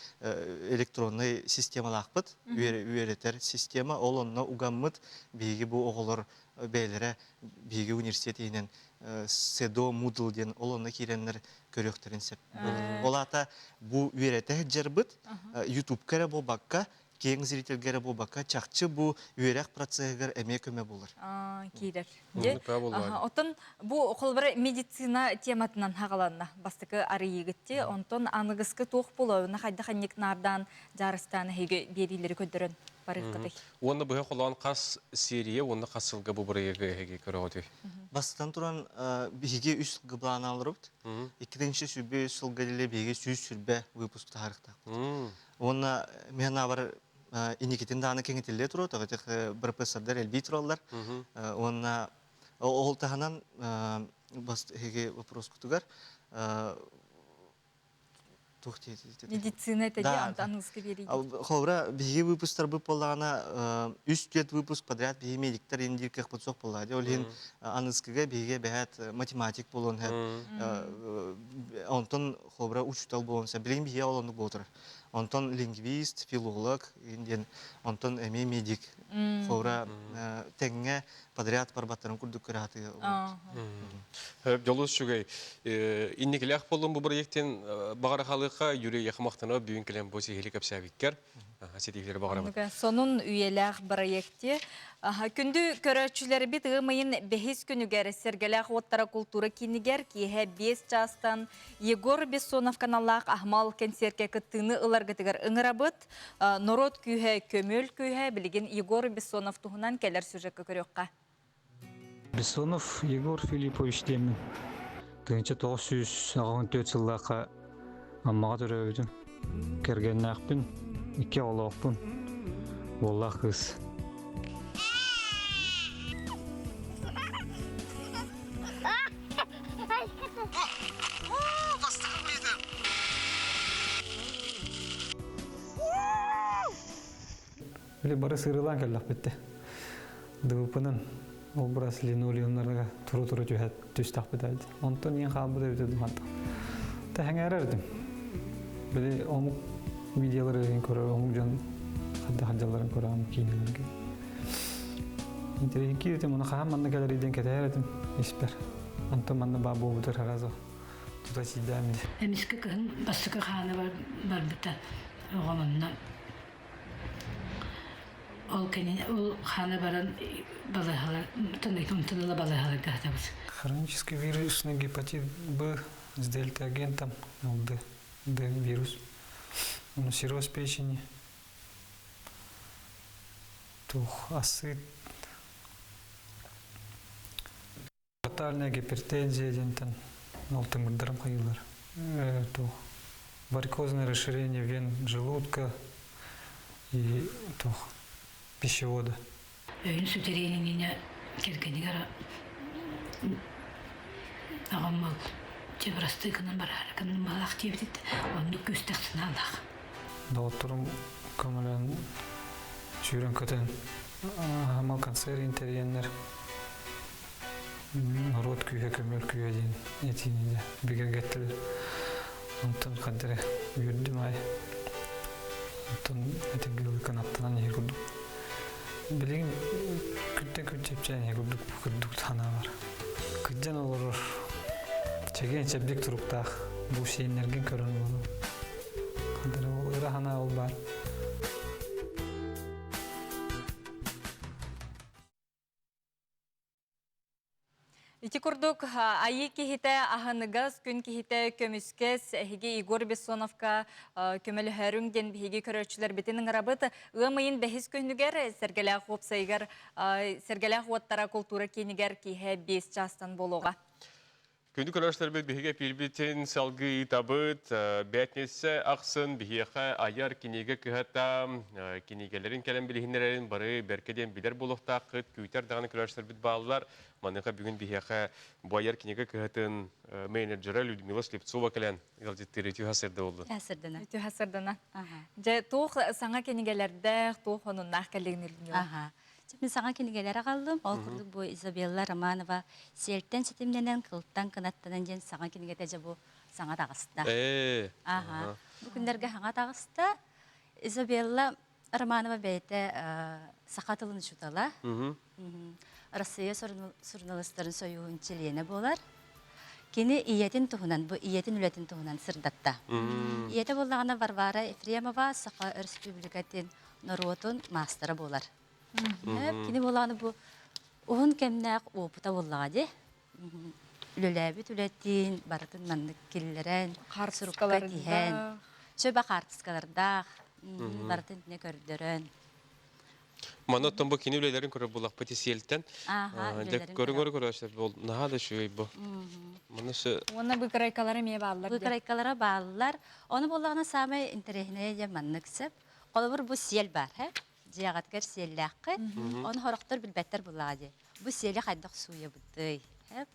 электроннай системалаахпыт, үөрэтэр система. Ол онно угаммыт биһиги бу оҕолор бэйэлэрэ биһиги университет иһинэн СЭДО Moodle диэн ол онно киирэннэр көрүөхтэрин сөп. Ол аата бу үөрэтэ сылдьарбыт ютубка эрэ буолбакка. киэҥ зрительгэрэ буолбакка, чахчы бу үөрэх процеһыгар эмиэ көмө буолар. Киирэр. Оттон бу холбара медицина тематынан хагаланна бастакы арыйыгытти, онтон аныгыскы туох буолуо, хайдах анник наардаан дьаарыстаан эһиги биэриилэри көрдөрөн барыаххытый? Уонна быһа холоон хас серия уонна хас сылга бу бырайыагы эһиги көрөҕүтүй? Бастатан туран, биһиги үс сылга былаан алырыбыт. Иккитинчи сүрбэ үс сылга диэри биһиги 120 выпуск таһаарыахтаахпыт. Уонна мен бар иникитин дааны кеңетилле туруо, тоҕо профессордар элбии тураллар. Уонна ол таһынан эһиги вопроскутугар туох Медицина это английский биэрии. Холобура, биһиги выпусктарбыт буоллаҕына, үс түөрт выпуск подряд биһиги медиктэр индир кыахпыт суох буоллаҕа. Ол иһин аныскыга биһиги бэһээт математик буолуон сөп. Онтон холобура учуутал буолуон сөп. Билигин биһиги ол оннук буола турар. Онтон лингвист, филолог диэн, онтон эмиэ медик. Холобура тэҥҥэ подряд барбаттарын курдук көрө Дьолус үчүгэй. Инникилээх буоллун бу проектин баҕара халыха Юрий Яхмахтанова бүгүн кэлэн бу сиһили кэпсээбиккэр ситиһиилэри баҕарабын. Сонун үйэлээх проекти. Күндү көрөөччүлэрбит ыам ыйын бэһис күнүгэр Сэргэлээх уоттара култуура киинигэр киэһэ 5 чаастан Егор Бессонов каналлаах аһымал кэнсиэркэ кыттыыны ыларгытыгар ыҥырабыт. Норуот күүһэ, көмүөл күүһэ билигин Егор Бессонов туһунан кэлэр сюжекка көрүөххэ. Бессонов Егор Филиппович диэммин. 1984 сыллаахха Аммаҕа төрөөбүтүм. Кэргэннээхпин, икки оҕолоохпун. Уоллаах кыыс. Били бары сырылаан кэллэхпит ДВП-нан ол бырас линолеумнарга туру-туру түһэ түстэхпит эбит. Онтон иэн хаалбыт эбитэ духанта. Тэһэҥээрэрдим. Били омук видеолары көрөр омук дьон хадда хаддаларын көрөм киинэлэргэ. Интэриэһин этим, оны хаһан манна кэлэр диэн кэтэһэр этим испэр. Онтон манна баа буолбутар сразу тута сиидээм Эмискэ кыһын бастакы хаана барбыта оҕом онно ол кэнин ол хаана баран балыыһалар онтон ыла балыыһаларга сытабыт. Хронический вирусный гепатит Б с дельта-агентом, Д, Д вирус, цирроз печени, тух, асыт, Тотальная гипертензия диэнтэн ол тымырдарым хайыылар. Туох варикозное расширение вен желудка и туох пищевода. Өйүн сүтэриэн иннинэ кэргэнигэр аҕам ол дьэ бырастыы гынан бараары гынным баҕалаах диэбитит оннук күүстээх санаалаах. Доҕотторум көмөлөөн сүүрэн-көтөн аһымал концерт тэрийэннэр норуот күүһэ көмөл күүһэ диэн этиини бигэргэттилэр. Онтон ханна эрэ үөрдүм аай. Онтон этэргэ кынаттанан иһэр курдук. Билигин күнтэн күн чэпчээн иһэр курдук курдук санаа бар. Кырдьан олорор чэгиэн чэбдик туруктаах бу сиэннэргин көрөн олорор. Ханна эрэ ол ыра санаа ол баар. Ити курдук айыы киһитэ аһыныгас, күн киһитэ көмүскэс, эһиги Егор Бессоновка көмөлөһөрүҥ диэн биһиги көрөөччүлэрбитин ыҥырабыт. Ыам ыйын бэһис күнүгэр Сэргэлээх уопсайыгар Сэргэлээх уоттара култуура киинигэр киэһэ 5 чаастан буолуоҕа. Күндү көрөөччүлэрбит биһиги эпиирбитин салгыы ыытабыт. Бээтиниссэ ахсын биһиэхэ айар кинигэ кыһата кинигэлэрин кэлэн билиһиннэрэрин бары бэркэ диэн билэр буолуохтааххыт. Күүтэр даҕаны көрөөччүлэрбит бааллар. Маныаха бүгүн биһиэхэ бу айар кинигэ кыһатын менеджера Людмила Слепцова кэлэн ыалдьыттыыр үтүө сырда буоллун. Үтүө сырдана. Дьэ, туох саҥа кинигэлэрдээх, туох онуннаах кэллигин Людмила? Мин саҥа кинигэлэри аҕаллым. Ол курдук бу Изабелла Романова «Сиэлтэн ситимнэнэн, кылтан кынаттанан» диэн саҥа кинигэтэ дьэ бу саҥа таҕыста. Аха. Бу күннэргэ саҥа таҕыста. Изабелла Романова бэйэтэ саха тылын учуутала. Россия суруналыыстарын сойууһун чилиэнэ буолар. Кини ийэтин туһунан, бу ийэтин үлэтин туһунан сырдатта. Ийэтэ буоллаҕына Варвара Ефремова Саха Өрөспүүбүлүкэтин норуотун маастара буолар. Кини буолааны бу уһун кэмнээх опыта буоллаҕа дии. Үлэлээбит үлэтин барытын маннык киллэрэн, сурукка тиһэн, сөбө хаартыскалардаах, барытын итинэ көрдөрөн. Манна оттон бу кини үлэлэрин көрөр буллахпыт сиэлтэн. Дьэ көрү-көрү көрөөччүлэр бу наһаа да үчүгэй бу. Манна сы Уонна быкрайкалара эмиэ бааллар. Быкрайкалара бааллар. Ону буоллаҕына саамай интэриэһинэйэ диэн маннык сөп. Холобур бу сиэл баар, һэ? Дьиэҕитигэр сиэллээххит. Ону сорохтор билбэттэр буллаҕа дии. Бу сиэли хайдах сууйабытый?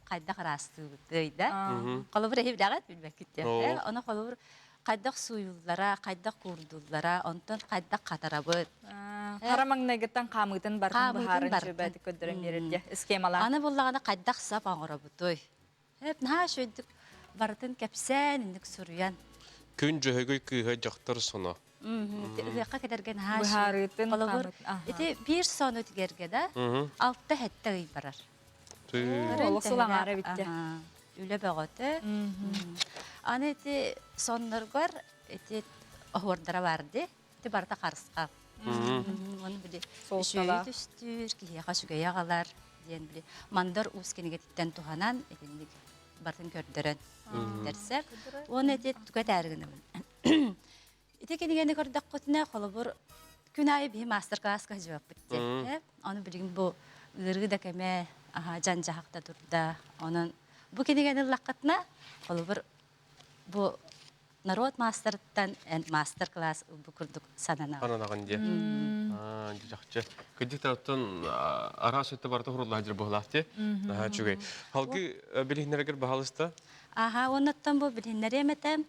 Хайдах ыраастыыбытый да? Холобур эһи билэҕит билбэккит диэн. Ону холобур хайдах сууйуллара, хайдах куурдуллара, онтон хайдах хатарабыт. Хара маҥнайгыттан хаамыытын бартын быһааран сүбэтик көрдөрөн биэрэр схемалаах. Аны буллаҕына хайдах сап оҥоробутуй? Эп наһаа үчүгэйдик барытын кэпсээн, инник суруйан. Күн Дьөһөгөй кыыһа дьахтар соно. Ыһыахха кэтэргэ наһаа Быһаарыытын Холобур, ити биир сону тигэргэ да алта-сэттэ ый барар. Олох сыл аҥаара эбиттэ. Үлэ бөҕөтө. Аны ити сонноргор ити оһуордара бар ди. Ити барыта харысхал. Оны били үчүгэйи түстүүр, киһиэхэ үчүгэйи аҕалар диэн били Мандар Уус кинигэтиттэн туһанан итинник барытын көрдөрөн тэрсэр. Уонна ити туга этээри гынабын. Ити кинигэни көрдөххүтүнэ, холобур, күн аайы биһи мастер-класска сылдьыбаппыт диэн. Ону билигин бу ыарыы да кэмэ, дьан-дьаһах да турда. Онон бу кинигэни ыллаххытына, холобур, бу народ маастарыттан мастер-класс бу курдук сананаҕын. Сананаҕын диэ. Дьахчы. Кырдьык оттон араас өттө барыта хуруллаһа дьир буолаах дии. Наһаа үчүгэй. Халгы билиһиннэригэр баһалыста. Аха, оннуттан бу билиһиннэриэм этэ.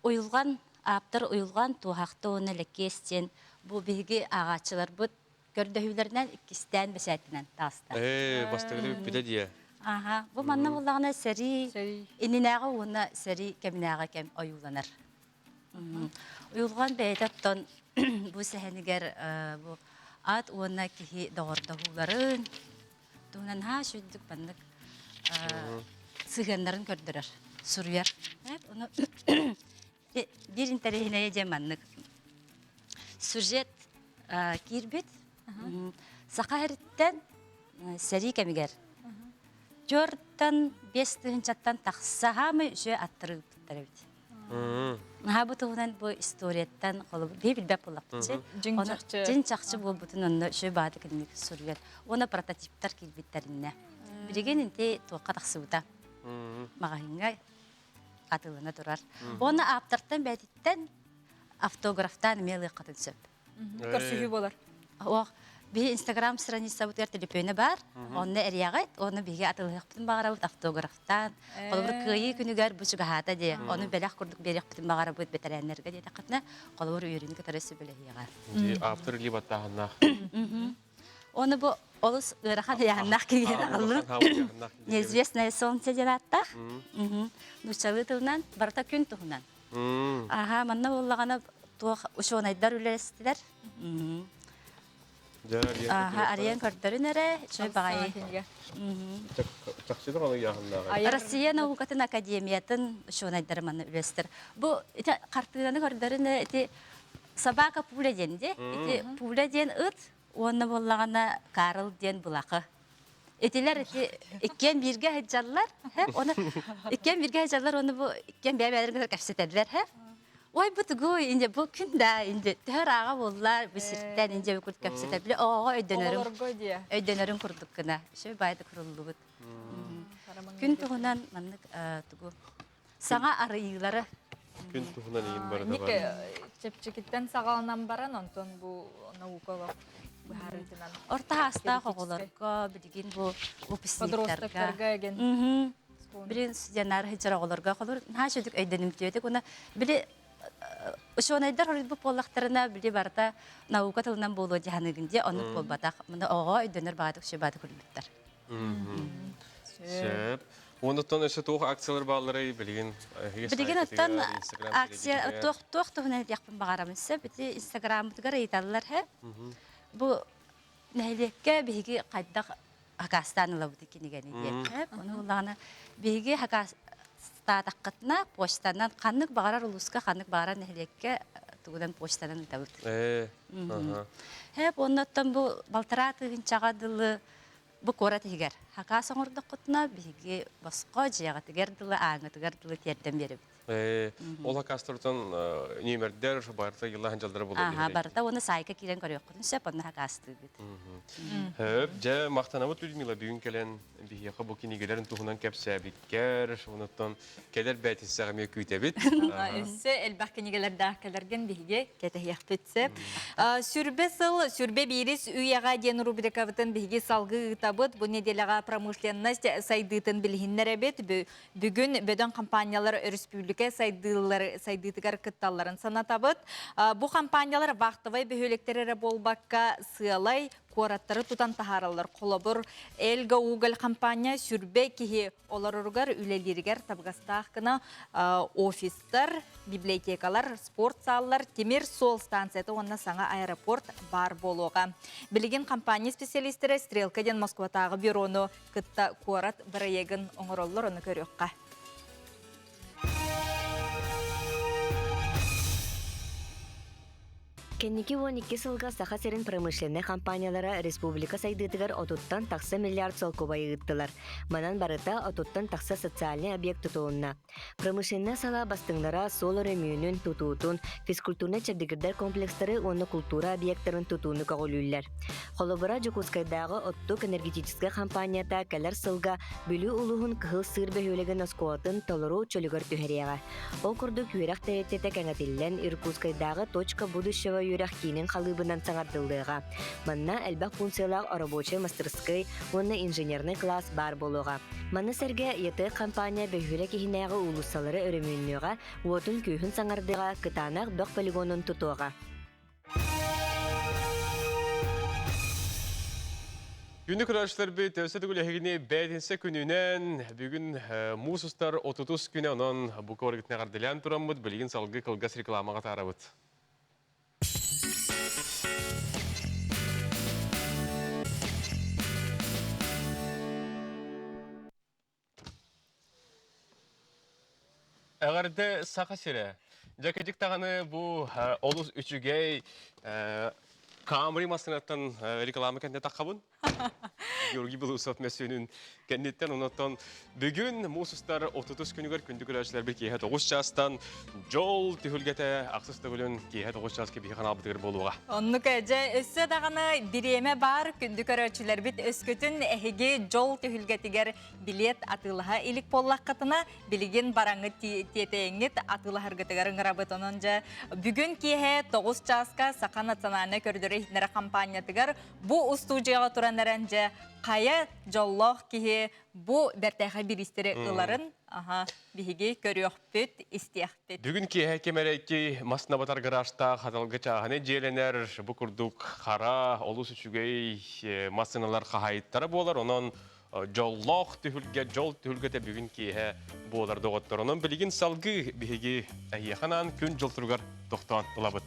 Уйулҕан, ааптар Уйулҕан Туоһахта уонна Лэкиэс диэн бу биһиги ааҕааччыларбыт көрдөһүүлэринэн иккистээн бэчээттэнэн таҕыста. Ээ, бастакыта бүппүтэ дии. Аха, бу манна буоллаҕына сэрии иннинээҕи уонна сэрии кэминээҕи кэм ойууланар. Уйулҕан бэйэтэ оттон бу сэһэнигэр бу ат уонна киһи доҕордоһууларын туһунан наһаа үчүгдүк маннык сыһыаннарын көрдөрөр, суруйар. Ону биир интэриэһинэйэ диэн маннык сюжет киирбит. Саха сириттэн сэрии кэмигэр түөртэн биэс тыһыынчаттан тахса хаамай үчүгэй аттары ыыппыттар эбит. Наһаа бу туһунан бу историяттан холобур биһи билбэт буоллахпыт дьиҥ чахчы буолбутун онно үчүгэй баҕатык кинини суруйар уонна прототиптар киирбиттэринэ билигин инти туохха тахсыбыта маҕаһыыҥҥа атыылана турар уонна ааптартан бэйэтиттэн автографтаан эмиэ ылыаххытын сөп Көрсүһүү буолар. Ох, биһи Инстаграм страницабытыгар төлөпүөнэ баар. Онно эрийэҕит, уонна биһиги атылыһыахпытын баҕарабыт автографтаан. Холобур, Кыайыы күнүгэр бу чугаһаата дии. Ону бэлэх курдук биэриэхпитин баҕарабыт бэтэрээннэргэ диэтэххитинэ, холобур, үөрүүнү кытары сөбүлэһиэҕэ. Дии, автор илии баттааһыннаах. Оны бу олус ыарахан ыйаһыннаах кинигэни аҕаллым. Неизвестное солнце диэн ааттаах. Нууччалыы тылынан барыта күн туһунан. Аха, манна буоллаҕына туох учуонайдар үлэлэстилэр. Аха, арыйан көрдөрүн эрэ, үчүгэй баҕайы. Россия наукатын академиятын учуонайдары манна үлэстэр. Бу ити хартыынаны көрдөрүн ити собака пуля диэн ди. Ити пуля диэн ыт уонна буоллаҕына Карл диэн былакы. Итилэр ити иккиэн бииргэ сылдьаллар, оны иккиэн бииргэ сылдьаллар, оны бу иккиэн бэйэ-бэйэлэрин кытары кэпсэтэллэр, Ой, бу тугуй, инде бу күн да, инде төһө ырааҕа буоллар, бу сиртэн инде бу курдук кэпсэтэр. Били оҕоҕо өйдөнөрүм, өйдөнөрүм курдук гына. Үчүгэй баайдык куруллубут. Күн туһунан маннык тугу саҥа арыйыылары Күн туһунан иин барыта Ник бар. чэпчэкиттэн саҕаланан баран, онтон бу наука быһаарыытынан Орто саастаах оҕолорго билигин бу выпускниктарга Подростактарга эгин. Билигин студеннары сылдьар оҕолорго холур наһаа үчүгдүк өйдөнүмтүөтүк уонна били учуонайдар хоруйбут буоллахтарына били барыта наука тылынан буолуо дьаһаныгын дии оннук буолбатах. Муну оҕоҕо өйдөнөр баҕатык үчүгэй баҕатык көрбүттэр. Сөп. Оннуттан өссө туох акциялар баалларай билигин? Билигин оттон акция туох туох туһунан этиэхпин баҕарабын сөп. Ити Инстаграммытыгар ыйыталлар һэ. Бу нэһилиэккэ биһиги хайдах хакаастаан ылабыт кинигэни диэн. Ону буллаҕына биһиги хакаастаатаххытына почтанан ханнык баҕарар улууска, ханнык баҕарар нэһилиэккэ. тугунан почтанан ыытабыт. Ээ, аха. Хэп оннуттан бу балтараа тыһыынчаҕа дылы бу куорат иһигэр хакаас оҥордоххутуна биһиги босхо дьиэҕитигэр дылы ааҥҥытыгар дылы тиэрдэн биэрэбит. Ол хакаастартан нүөмэрдэр барыта йыллаһан дьаллара буолуо Аха, барыта уонна саайка киирэн көрүөххүтүн сөп, онно хакаастыыбыт. Хөп, дьэ, махтанабыт Людмила бүгүн кэлэн биһиэхэ бу кинигэлэрин туһунан кэпсээбиккэр, онуттан кэлэр бээтинсэҕэ эмиэ күүтэбит. Өссө элбэх кинигэлэрдээх кэлэргин биһиги кэтэһиэхпит сөп. Сүрбэ сыл, сүрбэ биирис үйэҕэ диэн рубрикабытын биһиги салгыы ыытабыт. Бу нэдиэлэҕэ промышленность сайдыытын билиһиннэрэбит. Бүгүн бөдөҥ компаниялар өрөспүүбүлүкэ сайдыылар сайдыытыгар кытталларын санатабыт. Бу компаниялар вахтовай бөһүөлэктэр эрэ буолбакка, сыалай куораттары тутан таһаараллар. Холобур, Элга Уголь компания сүрбэ киһи олороругар, үлэлииригэр табыгастаах гына офистар, библиотекалар, спорт сааллар, тимир суол станцията уонна саҥа аэропорт баар буолуоҕа. Билигин компания специалистэрэ Стрелка диэн Москватааҕы бюрону кытта куорат бырайыагын оҥороллор, ону көрүөххэ. Кэнники 12 сылга Саха сирин промышленнай компаниялара республика сайдыытыгар отуттан тахса миллиард солкуобайы ыыттылар. Манан барыта отуттан тахса социальнай объект тутулунна. Промышленнай салаа бастыҥнара суол өрөмүөнүн, тутуутун, физкультурнай-чэбдигирдэр комплекстары уонна култуура объектарын тутууну көҕүлүүллэр. Холобура, Дьокуускайдааҕы оттук энергетическай компанията кэлэр сылга Бүлүү улууһун Кыһыл Сыыр бөһүөлэгин оскуолатын толору чөлүгэр түһэриэҕэ. Ол курдук үөрэх тэрилтэтэ кэҥэтиллэн, Иркутскайдааҕы «Точка будущего» үөрэх киинин халыыбынан саҥардыллыаҕа. Манна элбэх функциялаах оробуочай мастырыскыай уонна инженернэй кылаас баар буолуоҕа. Маны сэргэ ЯТЭК компания бөһүөлэк иһинээҕи уулуссалары өрөмүөннүөҕэ, уотун-күүһүн саҥардыаҕа, кытаанах бөх полигонун тутуоҕа. Күндү көрөөччүлэрбит, өссө төгүл эһигини бээтинсэ күнүнэн бүгүн муус устар 30 күнэ онон бу коргитин эҕэрдэлээн тураммыт, билигин салгыы кылгас рекламаҕа таарабыт. Эҕэрдэ Саха сирэ. Дьэ кырдьык даҕаны бу олус үчүгэй Камри массыынаттан реклама кэннэ таххабын. Георгий Белоусов мөссүөнүн кэнниттэн онотон бүгүн муус устар 30 күнүгэр күндү көрөөччүлэрбит киэһэ 9 чаастан дьол түһүлгэтэ ахсыс төгүлүн киэһэ 9 чааска биһи ханаалбытыгар буолуоҕа. Оннук дьэ өссө даҕаны бириэмэ баар күндү көрөөччүлэрбит өскөтүн эһиги дьол түһүлгэтигэр билиэт атыылаһа илик буоллаххытына, билигин бараҥҥыт тиэтэйэҥҥит атыылаһаргытыгар ыҥырабыт. Онон дьэ бүгүн киэһэ 9 чааска Саха национальнай көрдөрөр-иһитиннэрэр хампаанньатыгар бу устуудьуйаҕа туран эрэн дьэ хайа дьоллоох киһи бу бэртээхэй бириистэри ыларын аха биһиги көрүөхпүт, истиэхпит. Бүгүн киэһэ ким эрэ икки мас набатар гаражтаах хаталга чааһыны дьиэлэнэр, бу курдук хара, олус үчүгэй массыыналар хаһаайыттара буолар. Онон дьоллоох түһүлгэ, дьол түһүлгэтэ бүгүн киэһэ буолар доҕоттор. Онон билигин салгыы биһиги эһиэхэ анаан күн-дьыл туругар тохтоон ылабыт.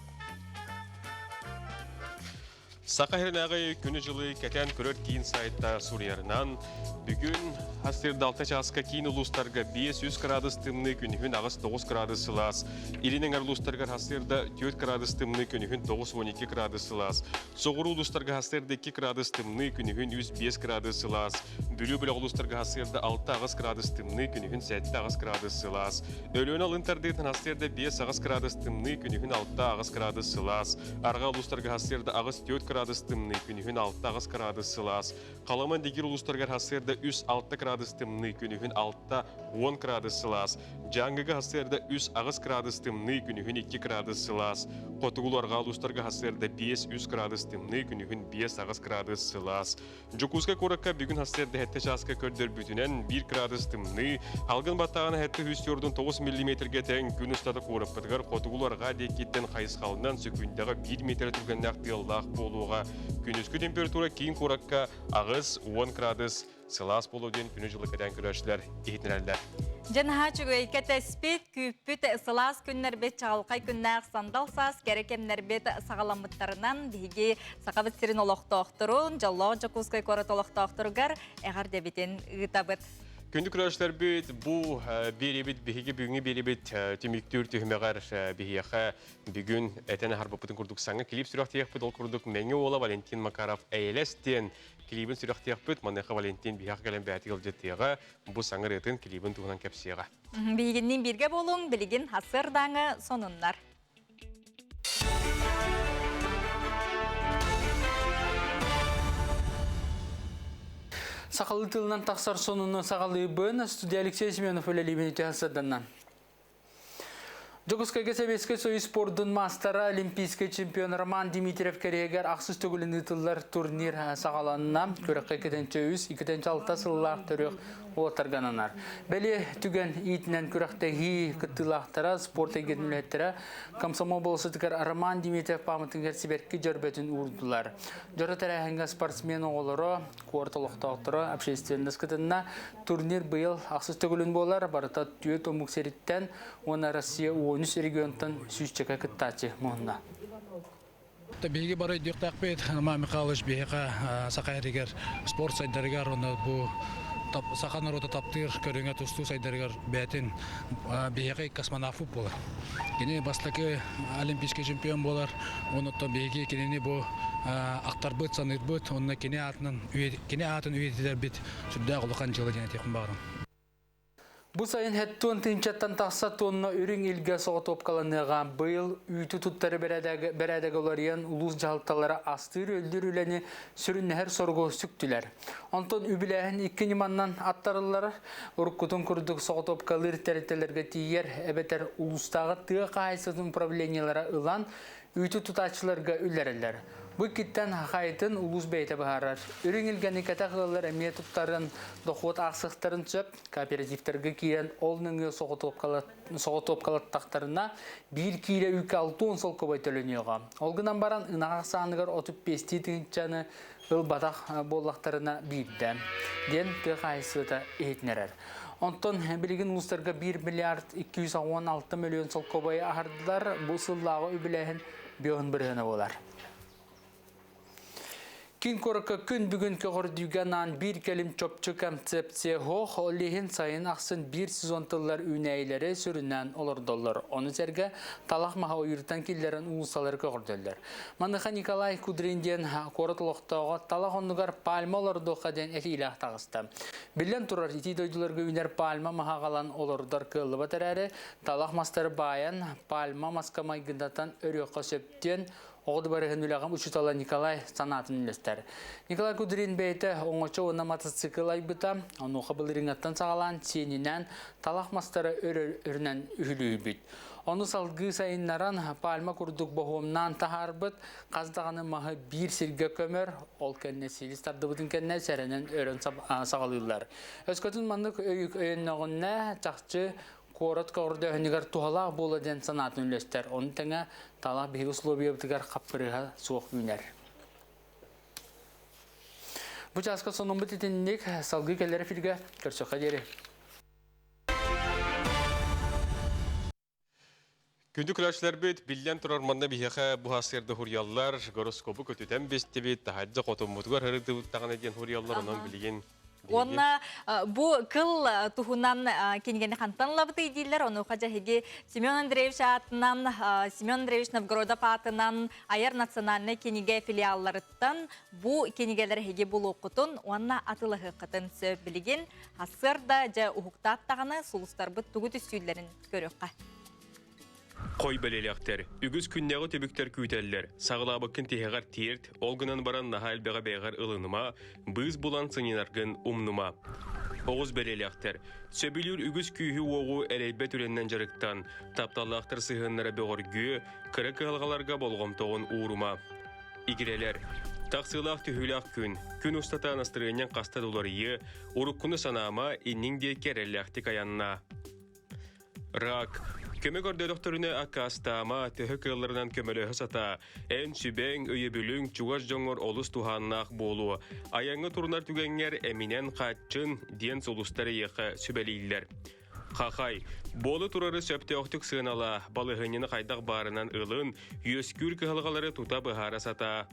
Саха сиринээҕи күнү-дьылы кэтээн көрөр киин сайта суруйарынан, бүгүн сарсыарда 6 чааска киин улуустарга 5-3 градус тымныы, күнүһүн 8-9 градус сылаас. Илин эҥэр улуустарыгар сарсыарда 4 градус тымныы, күнүһүн 9-12 градус сылаас. Соҕуруу улуустарга сарсыарда 2 градус тымныы, күнүһүн 3-5 градус сылаас. Бүлүү бөлөх улуустарга сарсыарда 6-8 градус тымныы, күнүһүн 7-8 градус сылаас. Өлүөнэ алын тардыытын сарсыарда 5-8 градус тымныы, күнүһүн 6-8 градус сылаас. Арҕаа улуустарга сарсыарда 8-4 градус тымныы, күнүһүн 6-8 градус сылаас. Халыма Дигир улуустарыгар сарсыарда 3-6 градус тымныы, күнүһүн 6-10 градус сылаас. Дьааҥыга сарсыарда 3-8 градус тымныы, күнүһүн 2 градус сылаас. Хотугулуу-арҕаа улуустарга сарсыарда 5-3 градус тымныы, күнүһүн 5-8 градус сылаас. Дьокуускай куоракка бүгүн сарсыарда 7 чааска көрдөрбүтүнэн 1 градус тымныы, алгын баттаҕына 749 миллиметргэ тэҥ күн устата куораппытыгар хотугулуу-арҕаа диэкиттэн хайысхалынан сөкүүндэҕэ 1 метр түргэннээх тыаллаах буолуоҕа. Күнүскү температура киин куоракка 8-10 градус сылаас буолуо диэн күнү-дьылы кэтээн көрөөччүлэр иһитиннэрэллэр. Дьэ наһаа үчүгэй кэтэспит, күүппүт сылаас күннэрбит, чаҕылхай күннээх сандал саас кэрэ кэмнэрбит саҕаламмыттарынан биһиги Сахабыт сирин олохтоохторун, дьоллоох Дьокуускай куорат олохтоохторугар эҕэрдэбитин ыытабыт. Күндү көрөөччүлэрбит, бу биэрибит биһиги бүгүҥҥү биэрибит түмүктүүр түһүмэҕэр биһиэхэ бүгүн этэн аһарбыппытын курдук саҥа клип сүрэхтиэхпит. Ол курдук Мэҥэ уола Валентин Макаров «Эйэлэс» диэн клибин сүрэхтиэхпит. Маныаха Валентин биһиэхэ кэлэн бэйэтигэр илдьитиэҕэ, бу саҥа ырыатын клибин туһунан кэпсиэҕэ. Биһигинниин бииргэ буолуҥ, билигин сарсыардааҥы сонуннар. Сахалыы тылынан тахсар сонуну саҕалыыбын. Студия Алексей Семенов үлэлиибин үтүө сырданнан. Дьокуускайга Советскай Союз спордун маастара, олимпийскай чемпион Роман Дмитриев кэриһигэр ахсыс төгүлүн ыытыллар турнир саҕаланна. Күрэххэ 2-3, 2-6 сыллаах төрүөх уолаттарга Бэлиэ түгэн иитинэн күрэхтэһии кыттыылаахтара, спорт эйгэтин үлэһиттэрэ комсомол болосутугар Роман Дмитриев пааматыгар сибэрки дьөрбөтүн уурдулар. Дьоро тэрээһиҥҥэ спортсмен оҕолоро, куорат олохтоохторо, общественность кытынна. Турнир быйыл ахсыс төгүлүн буолар, барыта түөрт омук сириттэн уонна Россия 13 регионтан сүүсчэкэ кыттааччы муһунна. Биһиги бары өйдүөхтээхпит, Роман Михайлович биһиэхэ Саха сиригэр спорт сайдарыгар уонна бу саха норуота таптыыр көрүҥэ тустуу сайдарыгар бэйэтин биһиэхэ космонавт буолар. Кини бастакы олимпийский чемпион буолар. Онуттан биһиги кинини бу ахтарбыт, саныырбыт, онно кини аатынан кини аатын үйэтитэрбит сүрдээх улахан дьыала диэн этиэхпин баҕарам. Бу сайын хэттуон тыынчаттан тахса тонна үрүҥ илгэ соҕотуопкаланыаҕа. Быйыл үүтү туттары бэрээдэгэ уларыйан улуус дьаһалталара астыыр-өллүүр үлэни сүрүннэһэр соругу сүктүлэр. Онтон үбүлээһин икки ньыманнан аттарыллар. Уруккутун курдук соҕотуопкалыыр тэрилтэлэргэ тиийэр эбэтэр улуустааҕы тыа хаһаайыстыбатын управлениелара ылан үүтү тутааччыларга үллэрэллэр. Бу иккиттэн хайытын улуус бэйэтэ быһаарар. Үрүҥ илгэни кэтэх ыаллар эмиэ туттарын, дохуот аахсыахтарын сөп. Кооперативтарга киирэн ол нөҥүө соҕотуопкалаттахтарына биир киилэ үүккэ 60 солкуобай төлөнүөҕэ. Ол гынан баран ынах ахсааныгар 35 тыһыынчаны ылбатах буоллахтарына биирдэ, диэн тыа хаһаайыстыбата иһитиннэрэр. Онтон билигин улуустарга 1 миллиард 216 миллион солкуобайы аһардылар. Бу сыллааҕы үбүлээһин биоһун бырыһыана буолар. Киин куоракка күн бүгүн көҕөрдүүгэ анаан биир кэлим чопчу концепция суох, ол иһин сайын ахсын биир сезон тыллар үүнээйилэри сүрүннээн олордоллор. Ону сэргэ талах маһа ойууртан киллэрэн уулуссалары көҕөрдөллөр. Маныаха Николай Кудрин диэн куорат олохтооҕо талах оннугар пальма олордуохха диэн этиилээх таҕыста. Биллэн турар, итии дойдуларга үүнэр пальма маһа аҕалан олордор кыаллыбат эрээри, талах мастары баайан, пальма маска майгындатан өрүөххэ сөп диэн оҕо дыбарыһын үлэҕин учуутала Николай санаатын үллэстэр. Николай Кудрин бэйэтэ оҥочо уонна мотоцикл айбыта, онуоха былырыыҥҥаттан саҕалаан сиэнинээн талах мастары өрө-өрүнэн үһүлүүбүт. Ону салгыы сайыннаран, пальма курдук боһуомнаан таһаарбыт, хас даҕаны маһы биир сиргэ көмөр, ол кэннэ силис тардыбытын кэннэ сэрэнэн өрөн саҕалыыллар. Өскөтүн маннык өйүк өйөннөҕүнэ, чахчы куорат көҕөрдөөһүнүгэр туһалаах буола диэн санаатын үллэстэр. Ону тэҥэ талах биһиги условиябытыгар хаппырыыһа суох үүнэр. Бу чааска сонуммут итинник салгыы кэлэр эфиргэ көрсөххө диэри. Күндү көрөөччүлэрбит, биллэн турар манна биһиэхэ бу сарсыарда хуруйаллар, гороскобу көтүтэн бистибит, таһырдьа хотуммутугар ырытыбыт даҕаны диэн хуруйаллар, онон билигин Уонна бу кыл туһунан кинигэни хантан ылабытый дииллэр, онуоха дьэһиги Семен Андреевич аатынан, Семен Андреевич Новгородов аатынан айар национальнай кинигэ филиалларыттан бу кинигэлэр эһиги булуоххутун уонна атыылаһыаххытын сөп билигин сарсыарда дьэ уһуктаат даҕаны сулустарбыт тугу түстүүллэрин көрүөххэ. Хой бэлиэлээхтэр, үгүс күннээҕи түбүктэр күүтэллэр, саҕалаабыккын тиһэҕэр тиэрт, ол гынан баран наһаа элбэҕи бэйэҕэр ылыныма, быыс булан сынньанаргын умнума. Оҕус бэлиэлээхтэр, сөбүлүүр үгүс күүһү-уоҕу эрэйбэт үлэннэн дьарыктан, тапталлаахтар сыһыаннара бөҕөргүө, кыра кыһалҕаларга болҕомтоҕун уурума. Игирэлэр, тахсыылаах түһүүлээх күн, күн устата настырыанньаҥ хаста да уларыйыа, уруккуну санаама, инниҥ диэки эрэллээхтик айаннаа. Рак. Көмө көрдөрөхтөрүнэ аккаастаама, төһө кыалларынан көмөлөһө сатаа. Эн сүбэҥ, өйөбүлүҥ чугас дьоҥҥор олус туһааннаах буолуо. Айаҥҥа турунар түгэҥҥэр эминэн хааччын, диэн сулустар эйиэхэ сүбэлииллэр. Хахай. Буола турары сөптөөхтүк сыаналаа, балаһыанньаны хайдах баарынан ылын, үөскүүр кыһалҕалары тута быһаара сатаа.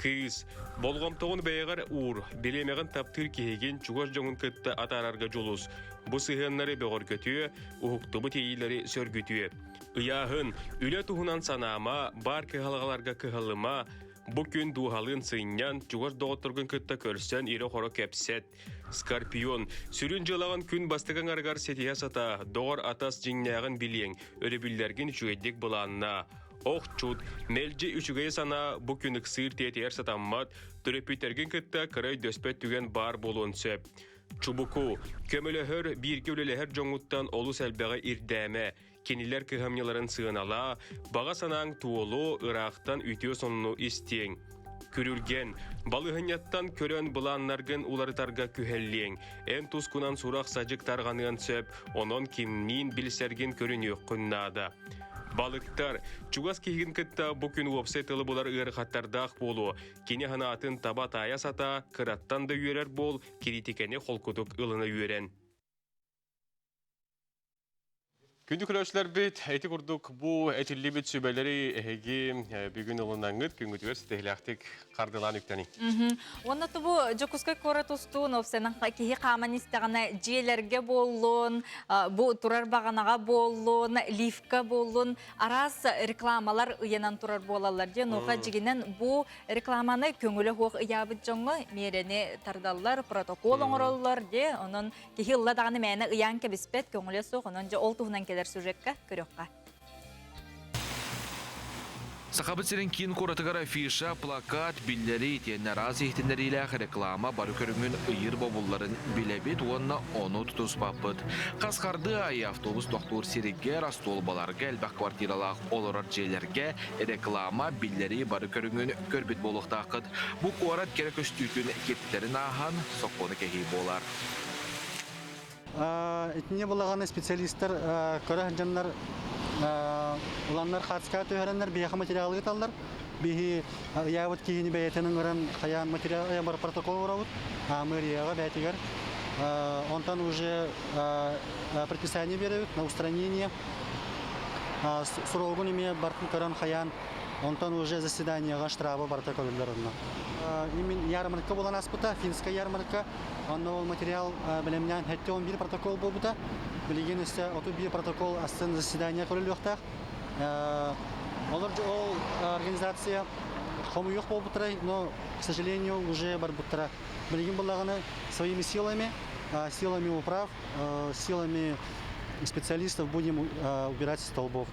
Кыыс, болҕомтоҕун бэйэҕэр уур, бириэмэҕин таптыыр киһигин чугас дьоҥун кытта атаарарга дьулус. Бу сыһыаннары бөҕөргөтүө, уһуктубут иэйиилэри сөргүтүө. Ыйааһын, үлэ туһунан санаама, баар кыһалҕаларга кыһалыма, бу күн дууһалыын сынньан, чугас доҕотторгун кытта көрсөн ирэ-хоро кэпсэт. Скорпион, сүрүн дьыалаҕын күн бастакы аҥарыгар ситиһэ сатаа, доҕор-атас дьиҥнээҕин билиэҥ, өрөбүллэргин үчүгэйдик былааннаа. Охчут, мэлдьи үчүгэй санаа бу күн ыксыыр тиэтийэр сатаммат, төрөппүттэргин кытта кыра өйдөспөт түгэн баар буолуон сөп. Чубуку, көмөлөһөр, бииргэ үлэлэһэр дьоҥҥуттан олус элбэҕи ирдээмэ, кинилэр кыһамньыларын сыаналаа, баҕа санааҥ туолуо, ыраахтан үтүө сонуну истиэҥ. Күрүлгэн, балыһынньаттан көрөн былааннаргын уларытарга күһэллиэҥ. Эн тускунан сурах-садьык тарҕаныан сөп, онон кимниин билсэргин көрүнүөххүн наада. Балыктар, чугас киһигин кытта бу күн уопсай тылы булар ыарахаттардаах буолуо. Кини санаатын таба таайа сатаа, кыраттан да үөрэр буол, кириитикэни холкутук ылына үөрэн. Күндү көрөөччүлэрбит, ити курдук бу этиллибит сүбэлэри эһиги бүгүн ылынаҥҥыт күҥҥүтүгэр ситиһилээхтик хардылаан үктэниҥ. Уонна бу Дьокуускай куорат устуун опсанан киһи хааман истэҕинэ дьиэлэргэ буоллун, бу турар баҕанаҕа буоллун, лифка буоллун араас рекламалар ыйанан турар буолаллар диэн нуха дьигинэн бу рекламаны көҥүлэ суох ыйаабыт дьоҥҥо миэрэни тардаллар, протокол оҥороллор дии. Онон Киһи ылла даҕаны мээнэ ыйаан кэбиспэт, көҥүлэ суох, онон дьэ ол туһунан кэлэр сюжекка көрүөххэ. Сахабыт сирин киин куоратыгар афиша, плакат, биллэрии итиэннэ араас иһитиннэриилээх реклама бары көрүҥүн ыйыыр бобулларын билэбит уонна ону тутуспаппыт. Хас хардыы аайы автобус тохтуур сиригэр, остуолбаларга, элбэх квартиралаах олорор дьиэлэргэ реклама, биллэрии бары көрүҥүн көрбүт буолуохтааххыт. Бу куорат кэрэ көстүүтүн киртитэрин ааһан, сокуону кэһии буолар. Итинне булаҕаны специалистар көрө сылдьаннар уланнар хаацка түһэрэннэр биһиэхэ материалы ыыталлар. Биһи ыйаабыт киһини бэйэтин ыҥыран хайаан материал протокол оҥоробут мэрияҕа бэйэтигэр. Онтон уже предписание биэрэбит на устранение. Срогун эмиэ бартын көрөн хайаан Онтон уже заседанияҕа штраба барыта көрүллэр онно. Имин ярмарка буолан аспыта, финская ярмарка. Онно ол материал бэлэмнээн 71 протокол буолбута. Билигин өссө 31 протокол астын заседание көрүлүөхтээх. Олор ол организация хомуйуох буолбуттара, но, к сожалению, уже барбыттара. Билигин буллаҕына своими силами, силами управ, силами специалистов будем убирать столбов.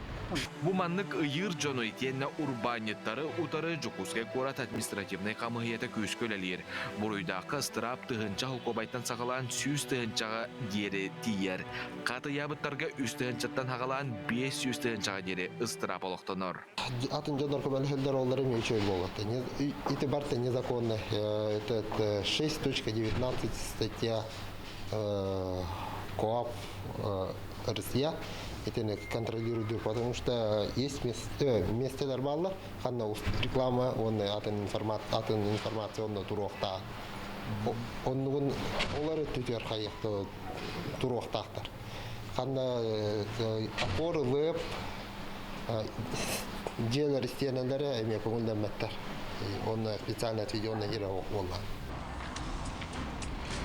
Бу маннык ыйыыр дьону итиэннэ урбаанньыттары утары Дьокуускай куорат административнай хамыыһыйата күүскэ үлэлиир. Буруйдаахха ыстыраап тыһыынча холкуобайтан саҕалаан 100 тыһыынчаҕа диэри тиийэр. Хат ыйаабыттарга 3 тыһыынчаттан саҕалаан 500 тыһыынчаҕа диэри ыстыраап олохтонор. Атын дьоннор көмөлөһөллөр оллар эмиэ үчүгэй буолуохта. Ити барыта незаконно. Это 6.19 статья КоАП Россия итини контролирует, потому что есть место бааллар, ханна реклама, уонна атын атын информационно туруохтаах. Оннугун олар өттүтүөр хайықты туруохтаахтар. Ханна опор ылып, дьиэлэр истиэнэлэрэ эмиэ көҥүллэммэттэр. Онно специально отведенный ире буолла.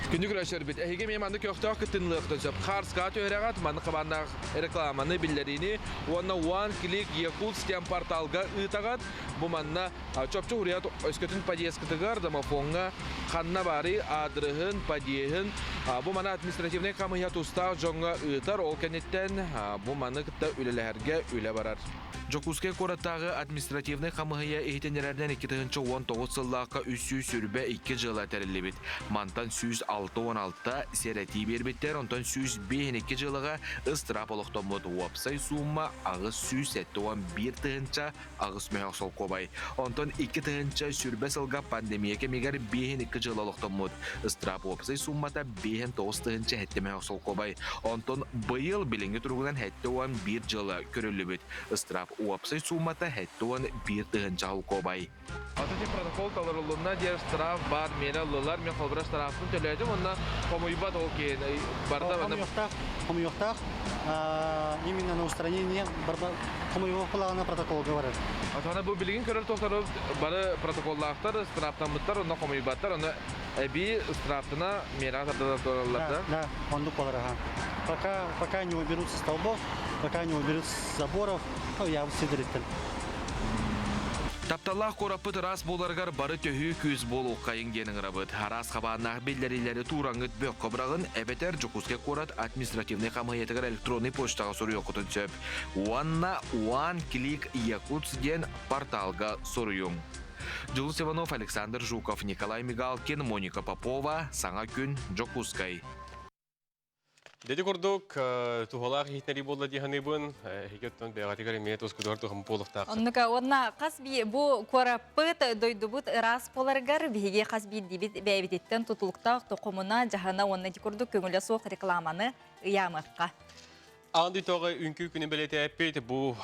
Күндү көрөөччүлэрбит, эһиги эмиэ маннык көхтөөх кыттыынылыахтын сөп. Хаарска түһэрэҕит, маннык хабааннаах рекламаны биллэриини уонна One Click Якутск диэн порталга ыытаҕыт. Бу манна чопчу хуруйат өскөтүн подъездкытыгар, домофоҥҥа ханна баарый аадырыһын, подъеһын бу маны административнай хамыыһыйа тустаах дьоҥҥо ыытар. Ол кэнниттэн бу маны кытта үлэлэһэргэ үлэ барар. Дьокуускай куораттааҕы административнай хамыыһыйа иһитиннэрэринэн 2019 сыллаахха 322 дьыала тэриллибит. Мантан 166 сэрэтии биэрбиттэр, онтон 152 дьыалаҕа ыстыраап олохтоммут. Уопсай суумма 871 тыһыынча 8 мөһөх солкуобай. Онтон 2020 сылга пандемия кэмигэр 52 дьыала олохтоммут. Ыстыраап уопсай сууммата 59 тыһыынча 7 мөһөх солкуобай. Онтон быйыл билиҥҥи туругунан 71 дьыала көрүллүбүт. Ыстыраап Уопсай суумата 71 тыһыынча холкуобай. Аты протокол толоруллунна диэн штраф бар миэрэ ыллылар. Мен холбура штрафпын төлөөтүм онно хомуйбат ол киһин барда. Хомуйуохтаах, хомуйуохтаах. Именно на устранение хомуйуох протоколга барар. Атана бу билигин көрөр тохтору бары протоколлаахтар, штрафтаммыттар, онно хомуйбаттар, онно эбии штрафтына миэрэҕэ тардылар туораллар да? Да, оннук болар, ага. Пока не уберут со столбов, пока не уберут с заборов, ну, я сидериттен. Тапталлаах куораппыт ыраас буоларыгар бары төһүү күүс буолуоххайыҥ диэн ыҥырабыт. Араас хабааннаах биллэриилэри туураңҥыт бөххө быраҕын эбэтэр Дьокуускай куорат административнай хамыыһыйатыгар электроннай почтаҕа суруйуоххутун сөп. Уонна One Click Якутск диэн порталга суруйуҥ. Дьулус Иванов, Александр Жуков, Николай Мигалкин, Моника Попова, Саҥа күн, Дьокуускай. Деди курдук туһалаах иһитиннэрии буолла дии саныыбын. Эһиги оттон бэйэҕитигэр эмиэ тускутугар туһам буолуохтаах. Оннука уонна хас би бу куораппыт дойдубут ыраас буоларыгар биһиги хас биирдиибит бэйэбититтэн тутулуктаах токумуна дьаһана уонна ити курдук көҥүлэ суох рекламаны ыйаамыахха. Аан дойдуга үҥкүү күнүн бэлиэтээппит бу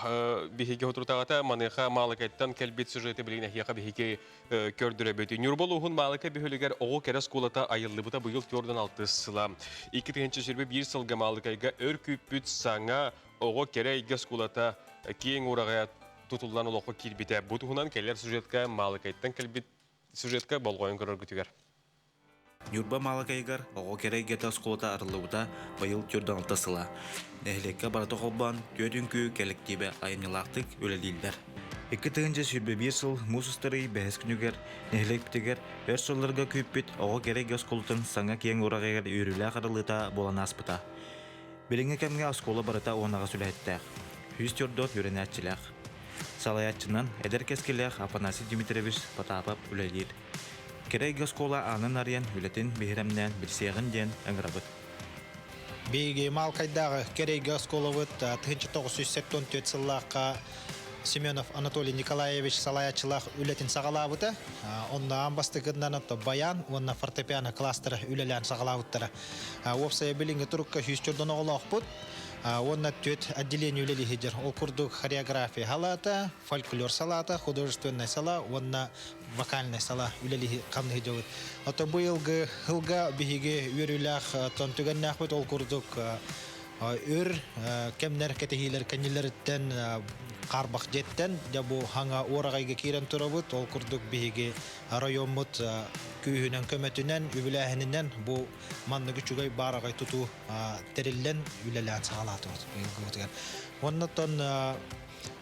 биһиги отурутаҕата маныаха Маалыкайттан кэлбит сюжеты билигин эһиэхэ биһиги көрдөрөбүт. Ньурба улууһун Маалыкай бөһүөлэгэр оҕо кэрэ оскуолата айыллыбыта быйыл 46 сыла. 2021 сылга Маалыкайга өр күүппүт саҥа оҕо кэрэ эйгэ оскуолата киэҥ ураҕайа тутуллан олоххо киирбитэ. Бу туһунан кэлэр сюжетка Маалыкайтан кэлбит сюжетка болҕойон көрөргүтүгэр. Ньурба Маалыкайыгар оҕо кэрэ эйгэтэ оскуолата арыллыбыта быйыл 46 сыла. Нэһилиэккэ барыта холбоон түөрт үҥкүү кэлэктиибэ айымньылаахтык үлэлииллэр. 2021 сыл муус устар ый бэһис күнүгэр нэһилиэкпитигэр өр сылларга күүппүт оҕо кэрэ эйгэ оскуолатын саҥа киэҥ ураҕайыгар үөрүүлээх арыллыыта буолан ааспыта. Билиҥҥи кэмҥэ оскуола барыта 18 үлэһиттээх, 104 үөрэнээччилээх. Салайааччынан эдэр кэскилээх Афанасий Дмитриевич Потапов үлэлиир. Кэрэ эйгэ оскуола аанын арыйан үлэтин биһирэмнээн билсиэҕин диэн ыҥырабыт. Биһиги Маалкайдааҕы кэрэ эйгэ оскуолабыт 1974 сыллаахха Семенов Анатолий Николаевич салайааччылаах үлэтин саҕалаабыта. Онно аан бастакытынан баян уонна фортепиано кластера үлэлээн саҕалаабыттара. Уопсайа билиҥҥи турукка 104 оҕолоохпут. Уонна түөрт отделение үлэлии сылдьар. Ол курдук хореография салаата, фольклор салаата, художественнай сала уонна вокальнай сала үлэлиһи хамныһы дьобут. Ото быйылгы сылга биһиги үөрүүлээх тон түгэннээхпит ол курдук өр кэмнэр кэтэһиилэр кэннилэриттэн хаарбах дьиэттэн дьэ бу хаҥа уораҕайга киирэн турабыт. Ол курдук биһиги райоммут күүһүнэн көмөтүнэн үбүлээһининэн бу маннык үчүгэй баараҕай тутуу тэриллэн үлэлээн саҕалаатыбыт быйылгыбытыгар. Уонна оттон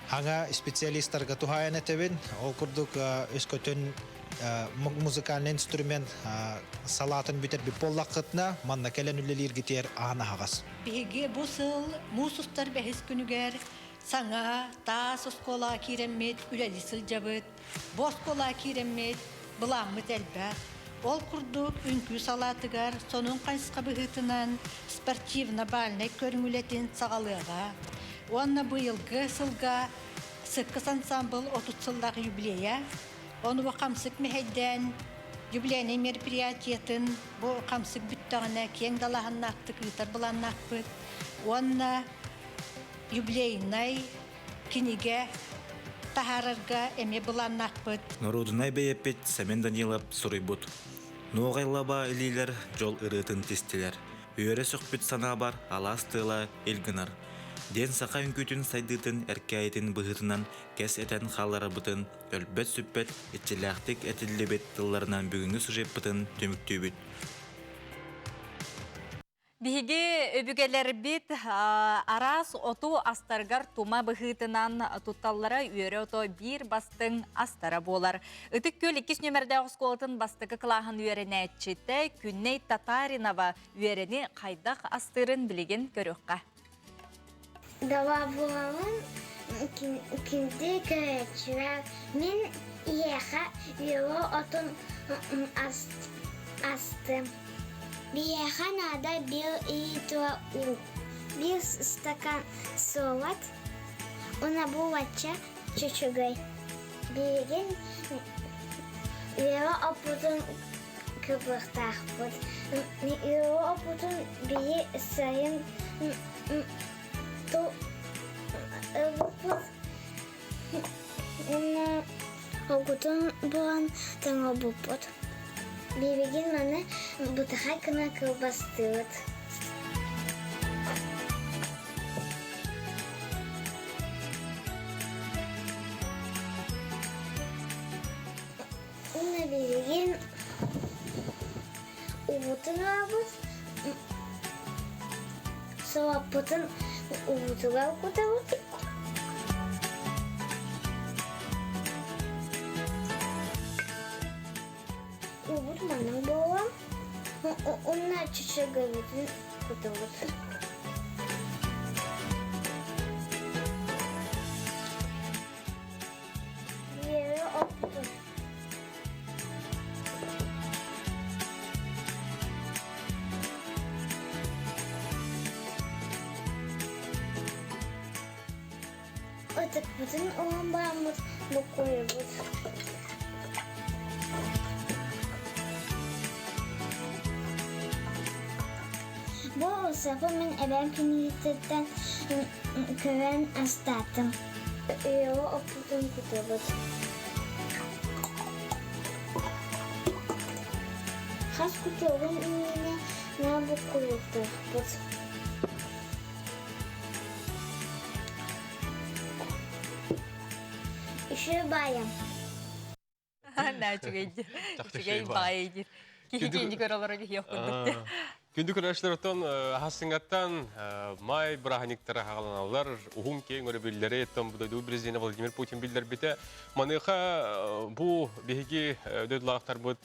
Хаҥа специалистарга туһаайан этэбин. Ол курдук өскөтүн музыкальный инструмент салаатын бүтэрбит буоллаххытына, манна кэлэн үлэлииргитигэр аан аһаҕас. Биһиги бу сыл муус устар бэһис күнүгэр саҥа таас оскуолаҕа киирэммит үлэлии сылдьабыт. Бу оскуолаҕа киирэммит былааммыт элбэх. Ол курдук үҥкүү салаатыгар сонун хайысха быһыытынан спортивно-бальнай көрүҥ үлэтин саҕалыаҕа. Уонна быйылгы сылга Сыккыс ансаамбыл 30 сыллаах юбилейа. Ону бу хамсык мэһэйдээн юбилейнай мероприятиетын бу хамсык бүттэҕинэ киэҥ далааһыннаахтык ыытар былааннаахпыт. Уонна юбилейнай кинигэ таһаарарга эмиэ былааннаахпыт. Норуодунай бэйэппит Сэмэн Данилов суруйбут «Нуоҕайлаба илиилэр дьол ырыатын тистилэр, үөрэ сөхпүт санаабар алаас тыала ил гынар» диэн саха үҥкүүтүн сайдыытын эркээйитин быһыытынан кэс этэн хаалларарбытын өлбөт-сүппэт иччилээхтик этиллибит тылларынан бүгүҥҥү сюжеппытын түмүктүүбүт. Биһиги өбүгэлэрбит араас оту астарыгар тума быһыытынан тутталлара үөрэ ото биир бастыҥ астара буолар. Ытык Күөл иккис нүөмэрдээх оскуолатын бастакы кылааһын үөрэнээччитэ Күннэй Татаринова үөрэни хайдах астыырын билигин көрүөххэ. Доҕобуолум күндү көрөөччүлэр, мин эһиэхэ үөҕэ отун астым. Биһиэхэ наада биир ыйытыа уу, биир стакан суорат уонна булачча чөчөгөй. Билигин үөҕэ оппутун кыбыахтаахпыт. Үөҕэ оппутун биһи сайын ылбыппыт. Уонна огутун буолан тоҥорбуппут. Билигин маны бытахай гына кылбастыыбыт. Уонна билигин уутун ылабыт, солоппутун уутугар кутабыт. Уубут маннык буолан, уонна чөчөгөйбүтүн кутабыт. Биэри оппутун. Ытыкпытын уһун бараммыт буккуйабыт. Бу ырсапы мин эбээм кинигэтиттэн көрөн астаатым. Үйэҕэ оппутун кутабыт. Хас кутуоҕун иннинэ наар буккуйуохтаахпыт. Үчүгэй баайым. Наа үчүгэй үчүгэй баайы диир. Киһи киһини көрө олорор киһи курдук. Күндү көрөөччүлэр оттон аһассыҥаттан май бырааһынньыктара хаҕаланаллар. Уһун киэҥ өрөбүллэри оттон дойду президенэ Владимир Путин биллэрбитэ. Маныаха бу биһиги дойдулаахтарбыт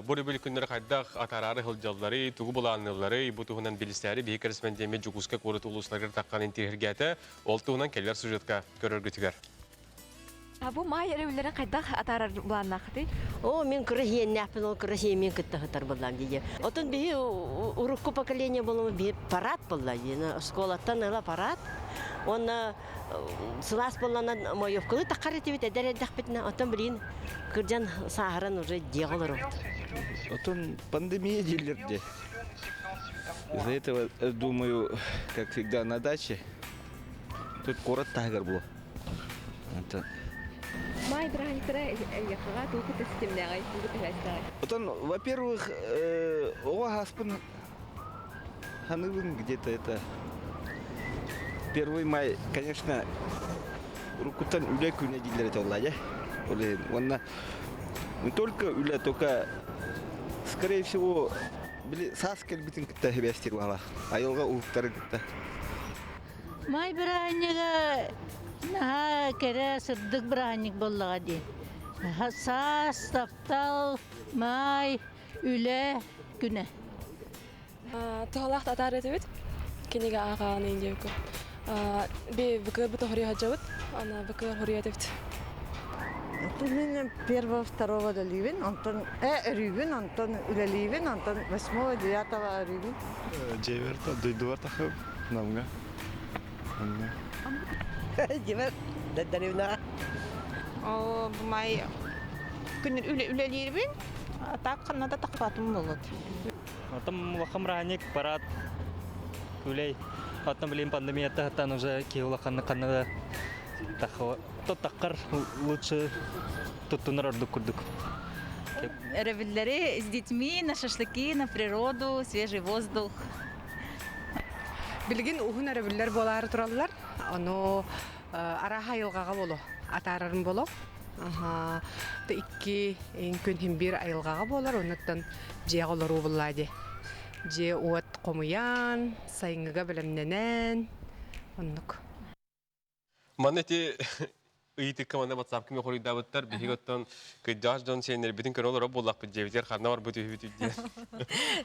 бу өрөбүл күннэри хайдах атаараары сылдьалларый, тугу былаанныылларый, бу туһунан билисээри биһиги корреспондеммит Дьокуускай куорат улуустарыгар таххан интириэһиргээтэ. Ол туһунан кэлэр сюжетка көрөргүтүгэр. Бу маай өрөбүллэрин хайдах атаарар былааннааххытый? О, мин кыра сиэннээхпин, ол кыра сиэммин кытта сытар буоллам дии. Отон биһи урукку поколение буолума биһи парад буолла дии. Оскуолаттан ыла парад. Уонна сылаас буолланан моевкалы таххар этибит эдэр эрдэхпитинэ. Оттон билигин кырдьан сааһыран уже дьиэҕэ олоробут. Отон пандемия дииллэр дии. Из-за этого, думаю, как всегда, на даче. Тут куорат таһыгар буо. Маай бырааһынньыктара эйиэхэҕэ тугу кытта ситимнээҕий, тугу кытта Отон, во-первых, оҕо аспын ханыыбын где-то это первый май, конечно, уруккуттан үлэ күнэ дииллэр этэ олла дьэ. Ол иһин уонна не только үлэ, только скорее всего били саас кэлбитин кытта сибээстиир баҕалаах. Айылҕа уһуктарын кытта. Маай бырааһынньыга наһаа кэрэ, сырдык бырааһынньык буоллаҕа дии. Саас, таптал, маай, үлэ күнэ. Туһалаах атаар этибит. Кинигэ ааҕаҕын индиэбиккэ. Би быкыр быта хоруйа сылдьабыт. Ана быкыр хоруйа этибит. Мин первого, второго үлэлиибин, онтон өрүүбүн, онтон үлэлиибин, онтон восьмого, девятого өрүүбүн. Дьиэбэр дойдубар тахып Намга. Намга. Димер, Даривна. О, бумай күнүн үлэлиирбин, а так ханна да тахпатым болот. Там улахан бырааһынньык, парад, үлэй. Оттон билин пандемията хаттан уже киһи улаханны ханна да таххар лучше туттунар ордук курдук. Өрөбүллэри с детьми на шашлыки, на природу, свежий воздух. Билигин уһун өрөбүллэр буолаары тураллар. Ону араха айылҕаҕа боло, атаарарым боло. Аха, икки күн хин биир айылҕаҕа буолар, оннуттан дьиэҕэ олоруу буллаа дии. Дьиэ уот хомуйан, сайыҥҥыга бэлэмнэнэн, оннук. Манна ити ыйытыкка манна WhatsApp-ка хоруйдаабыттар. Биһиги оттон кыдьаҕас дьон сиэннэрбитин көрө олорор буоллахпыт дьиэбитигэр ханна барбыт үһүбүт диэн.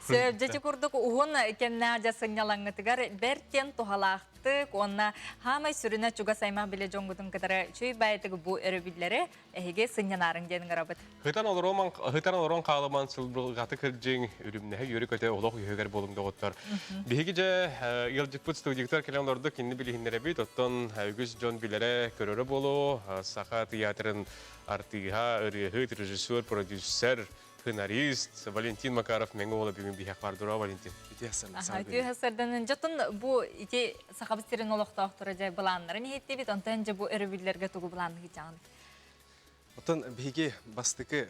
Сөп, дьэ курдук уһун кэмнээх дьэ сынньалаҥҥытыгар бэрт туһалаахтык уонна хаамай сүрүнэ чугас аймах билэ дьоҥҥутун кытары үчүгэй баайытык бу өрөбүллэри эһиги сынньанаарыҥ диэн ыҥырабыт. Хытан олорон хытан олорон хаалыман сылбырҕаты кырдьыҥ, үрүмнэһэ үөрү-көтө олох үһүгэр буолуҥ доҕоттор. Биһиги дьэ ыалдьыппыт студиктар кэлэн олордук, кинини билиһиннэрэбит, оттон үгүс дьон билэрэ, көрөрө буолуо. Саха тыйаатырын артыыһа, ырыаһыт, режиссер, продюсер. Сценарист Валентин Макаров Мэҥэ уола бүгүн биһиэх баар дура Валентин. Үтүө сарданын дьотун бу ити Сахабыт сирин олохтоохторо дьэ былааннарын иһиттибит, онтон дьэ бу өрөбүллэргэ тугу былаанныгытаҕын? Оттон биһиги бастакы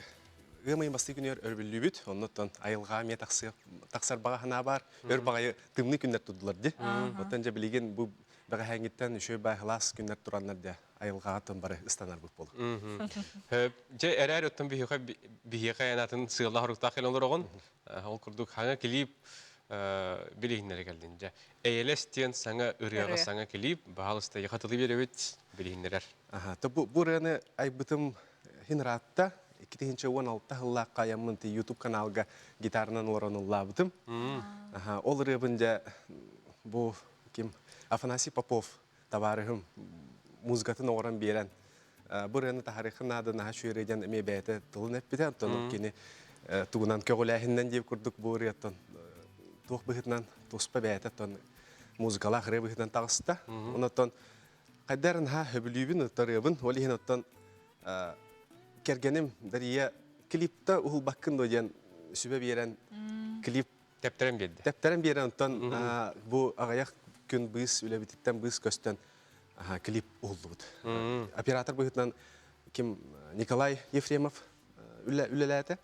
ыам ыйын бастакы күнүгэр өрөбүллүүбүт. Оннуттан айылҕа эмиэ тахсар баҕа санаа баар. Өр баҕайы тымныы күннэр турдулар дии. Оттон дьэ билигин бу бэҕэһээҥҥиттэн үчүгэй баай сылаас күннэр тураннар дьэ айылҕаҕа бары ыстанарбыт буолар. Дьэ эрээр оттон биһиэхэ биһиэхэ эн атын сыаллаах-соруктаах кэлэн олороҕун. Ол курдук хаҥа клип билиһиннэрэ кэллин. Дьэ эйэлэс диэн саҥа ырыаҕа саҥа клип баһаалыста яхатылы биэрэбит билиһиннэрэр. Бу бу ырыаны айбытым хин ыраатта. 2016 сыллаахха айаммын YouTube каналга гитаранан олорон ыллаабытым. Ол ырыабын дьэ бу ким Афанасий Попов табаарыһым музыкатын оҥорон биэрэн бу ырыаны таһаарыахха наада наһаа үчүгэй диэн эмиэ бэйэтэ тылын эппитэ оттон кини тугунан көҕүлээһиннэн диир курдук бу ырыаттан туох быһыытынан туспа бэйэтэ оттон музыкалаах ырыа быһыытынан таҕыста онон хайдах наһаа сөбүлүүбүн ырыабын ол иһин оттон кэргэним Дария клипта уһулбаккын дуо диэн сүбэ биэрэн клип Тэптэрэн биэрдэ. Тэптэрэн биэрэн онтон бу аҕыйах күн быыс үлэбититтэн быыс көстөн клип уһуллубут. Оператор быһыытынан ким Николай Ефремов үлэлээтэ.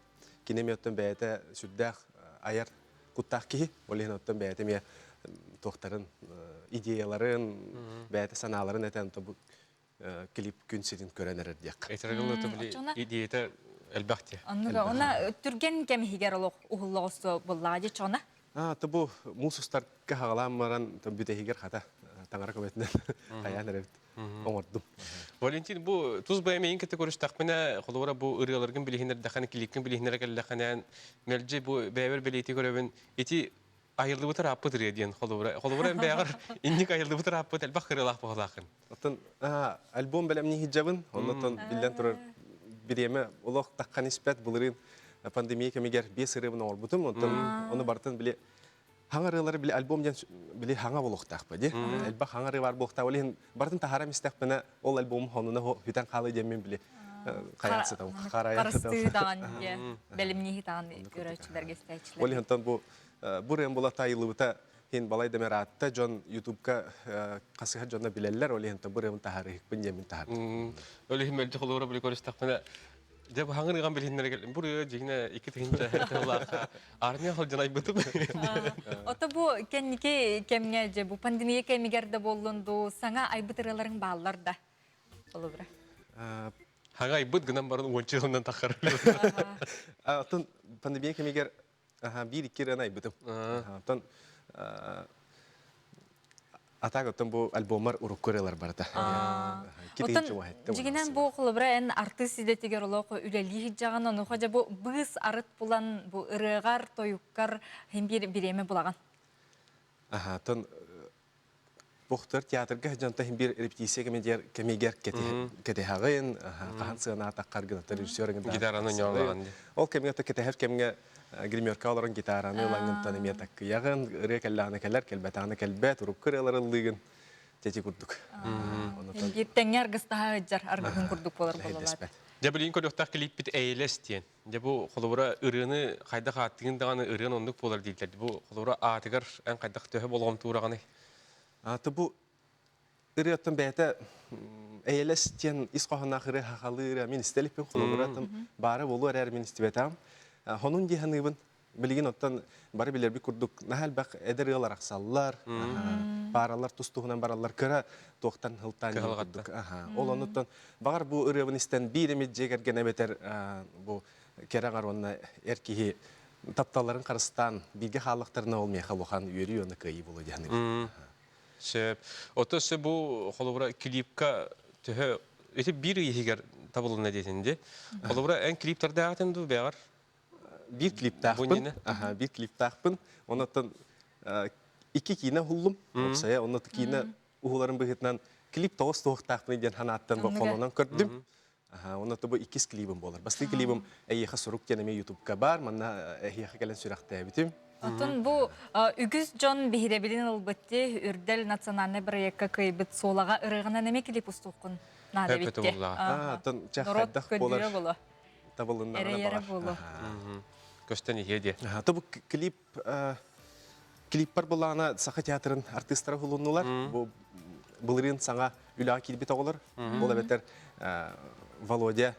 Кини эмиэ оттон бэйэтэ сүрдээх айар куттаах киһи. Ол иһин оттон бэйэтэ эмиэ туохтарын, идеяларын, бэйэтэ санааларын этэн бу клип күн сирин көрөн эрэр диэххэ. Идеята элбэх дии. Оннуга уна түргэн кэм иһигэр олох уһуллоҕосто буллаҕа дии чоҕуна. А, то бу муус устарга хаҕалаан баран бүтэһигэр хата таҥара көмөтүнэн хайаан эрэбит оҥордум. Валентин, бу тус бэйэм эйин кытта көрүстэхпинэ, холобура бу ырыаларгын билиһиннэрдэххинэ, клипкин билиһиннэрэ кэллэххинэ, мэлдьи бу бэйэбэр бэлиэтии көрөбүн, ити айыллыбыт ырааппыт ырыа диэн холобура холобура бэйэҕэр инник айыллыбыт ырааппыт элбэх ырыалаах буолаахын. Оттон альбом бэлэмнии сылдьабын. Оннуттан биллэн турар бириэмэ олох таххан испэт былырыын пандемия кэмигэр биэс ырыабын оҥорбутум. Онтон ону барытын били хаҥа ырыалары били альбом диэн били хаҥа буолуохтаахпа дии. Элбэх хаҥа ырыа баар буолуохтаах. Ол иһин барытын таһаарам истэхпинэ ол альбомум хонуна бүтэн хаалыы диэммин били хайаан сытам харайан сытам. Харыстыы даҕан диэ бэлэмнииһи даҕан көрөөччүлэргэ истээччилэр. Ол иһин онтон бу Бу ырыам була таайыллыбыта иһин балай да ыраатта дьон ютубка хасыһар дьонно билэллэр ол иһин бу ырыабын таһаарыһыкпын диэммин таһаардым. Ол иһин мэлдьи холобура били көрүстэхпинэ дьэ бу хаҥыр ыган билиһиннэрэ бу ырыа дьиҥинэ 2000 тыллаахха армия сылдьан айбытым. Ото бу кэнники кэмҥэ дьэ бу пандемия кэмигэр да буоллун дуу саҥа айбыт ырыаларыҥ бааллар да холобура. Хаҥа айбыт гынан баран уонча сылынан таххар. Оттон пандемия кэмигэр Биир-икки ырыаны айбытым. Оттон атаак оттон бу альбоммар урукку ырыалар барыта. Оттон дьигинэн бу холобура эн артыыс идэтигэр олох үлэлии сылдьаҕын, онуоха дьэ бу быыс арыт булан бу ырыаҕар, тойуккар иһин биир бириэмэ булаҕын. Аха, оттон Бохтор театрга сылдьан иһин биир репетиция кэмигэр кэмигэр кэтэһэҕин, хаһан сыанаатаххар гына режиссер Гитараны ньоолоон. Ол кэмҥэ кэтэһэр кэмҥэ гримерка олорон гитараны ылаҥҥынтан эмиэ таккыйаҕын, ырыа кэллэҕинэ кэлэр, кэлбэтэҕинэ кэлбэт, урукку ырыалары ыллыыгын, дьэти курдук. Биир тэҥҥэ аргыстаһа сылдьар аргыһын курдук буолар буолалаат. Дьэ билигин көрүөхтээх клиппит эйэлэс диэн. Дьэ бу холобура ырыаны хайдах ааттыгын даҕаны ырыан оннук буолар дииллэр. Бу холобура аатыгар эн хайдах төһө болҕомтуураҕыный? Аты бу ырыаттан бэйэтэ эйэлэс диэн ис хоһоонноох ырыа хахалыы ырыа мин истэлиппин холобура баара буолуо эрээр мин истибэтэҕим. Хонун дии саныыбын. Билигин оттон бары билэрбит курдук наһаа элбэх эдэр ыал арахсаллар, пааралар тус-туһунан бараллар, кыра туохтан һылтаан курдук. Ол оннуттан баҕар бу ырыабын истэн биир эмит дьиэ кэргэн эбэтэр бу кэрэ аҥар уонна эр киһи тапталларын харыстаан бииргэ хааллахтарына ол миэхэ улахан үөрүү уонна кыайыы буолуо дии саныыбын. Сөп. Оттон өссө бу холобура клипка төһө ити биир ый иһигэр табылынна диэтин дии. Холобура эн клиптэрдээҕитин дуу бэҕэр? Биир клиптаахпын. Аха, биир клиптаахпын. Оннуттан икки киинэ уһуллум. Уопсайа, онно киинэ уһуларын быһыытынан клип тоҕус туһуктаахпын диэн санааттан холонон көрдүм. Аха, онно бу иккис клибым буолар. Бастакы клибым «Эйиэхэ сурук» диэн эмиэ ютубка баар. Манна эһиэхэ кэлэн сүрэхтээбитим. Оттон бу үгүс дьон биһирэбилин ылбытти Үрдэл национальнай бырайыакка кыайбыт суолаҕа ырыаҕынан эмиэ клип устуоххун наада эбитти. Оттон чэ хайдах буолар? Табылыннаҕына Эрэйэрэ баҕар. буолуо. Көстөн иһиэ диэ. Тобу клип клиппар булаана Саха театрын артыыстара уһулуннулар. Бу былырыын саҥа үлэҕэ киирбит оҕолор. Ол эбэтэр Володя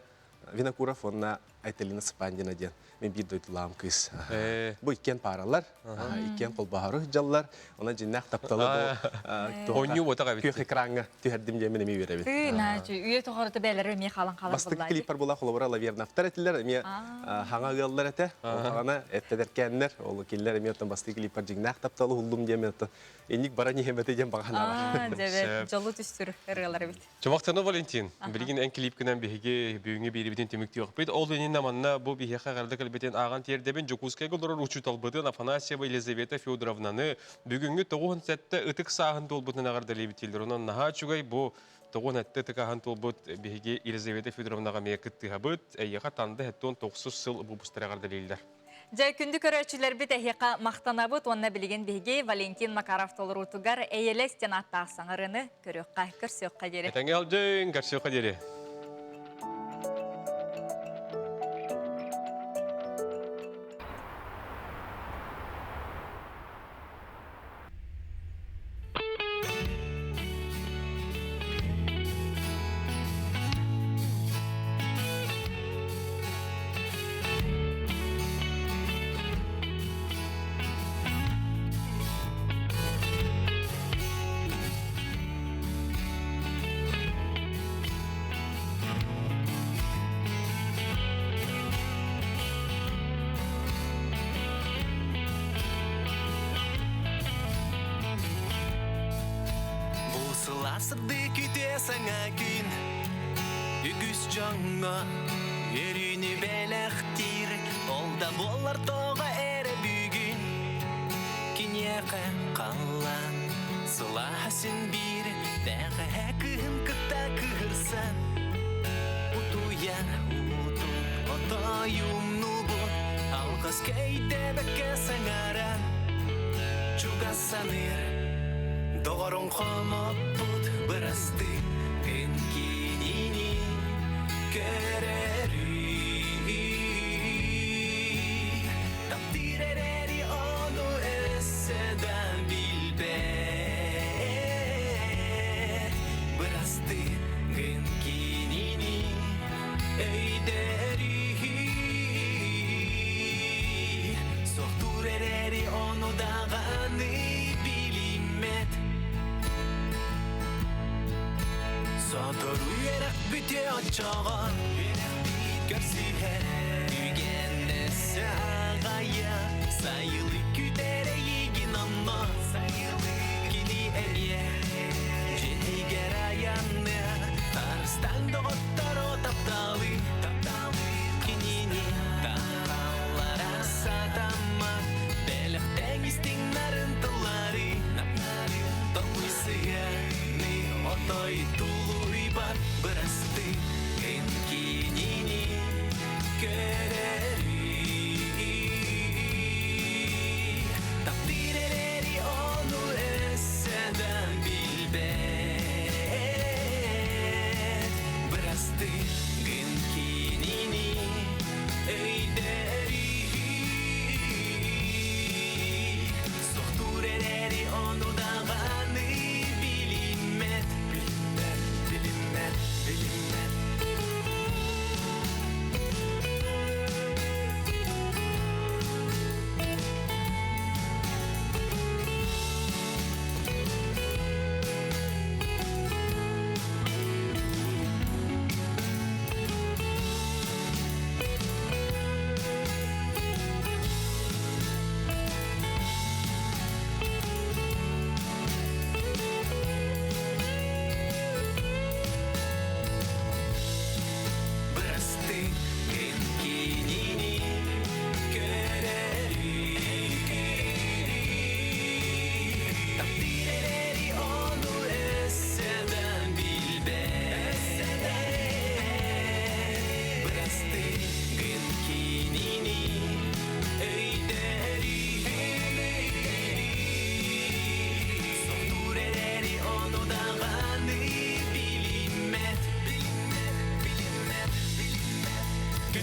Винокуров уонна Айталина Сыпандина диэн мен биир дойдулаам кыыс. Бу иккиэн пааралар, иккиэн холбоһору дьаллар. Онон дьиннээх тапталы бу Онньуу ботах эбит. Күөх экраҥҥа түһэрдим диэн мин эмиэ үөрэбин. Тыы, наачы, үйэ тухары бээлэри эмиэ халан халар Бастакы буллаа. клиппар була холобура Лаверновтар этилэр, эмиэ хаҥа ыаллар этэ. Ол эттедеркээннэр, ол кинилэр эмиэ оттон бастакы клиппар дьиҥнээх тапталы уһуллум диэн оттон инник баран иһэмэтэ диэн баҕанаабар. Дьэбэ, дьолу түстүр ырыалар эбит. Чумахтана Валентин, билигин эн клипкинэн биһиги бүгүҥҥү биэрибитин түмүктүөхпүт. Ол иннинэ манна бу биһиэхэ эҕэрдэ кэлбитин ааҕан тиэрдэбин. Дьокуускайга олорор учууталбытын Афанасьева Елизавета Федоровнаны бүгүҥҥү 97 ытык сааһын туолбутун эҕэрдэлиибит дииллэр. Онон наһаа үчүгэй бу 97 ытык ааһын туолбут биһиги Елизавета Федоровнаҕа эмиэ кыттыһабыт. Эйиэхэ Танда 79 сыл выпустара эҕэрдэлииллэр. Дьэ, күндү көрөөччүлэрбит эһиэхэ махтанабыт уонна билигин биһиги Валентин Макаров толоруутугар Эйэлэс диэн ааттаах саҥарыыны көрүөххэ, көрсүөххэ диэри. Этэҥҥэ алдьыҥ, көрсүөххэ диэри. Бу сылаас сырдык үтүө саҥа күн Үгүс дьоҥҥо үөрүүнү бэлэхтиир Ол да буоллар тоҕо эрэ бүгүн Киниэхэ халлаан сылааһа син биир Бэҕэһээ кыһын кытта кыһырсан Утуйар уутун отойумнубут Алҕас кэйдэбэккэ саҥаран Чугас саныыр доҕорун хомоппут бырастыы Эн кинини көрөрүй Таптыыр эрээри ону өссө да билбэт Бырастыы гын кинини өйдөрүй Суохтуур эрээри ону даҕаны билиммэт Сотору үөрэх бүтүө оччоҕо Көрсүһэр түгэннэсэ аҕайа Сайылык күтэр эйигин онно Кини эмиэ дьиэтигэр айанныа Арыстан доҕотторо тапталы Кинини тапталлара сатаммат Бэлэхтэҥ истиҥ нарын тыллары Толуйсыаны отой тулуйбат Бырастыы эн кинини.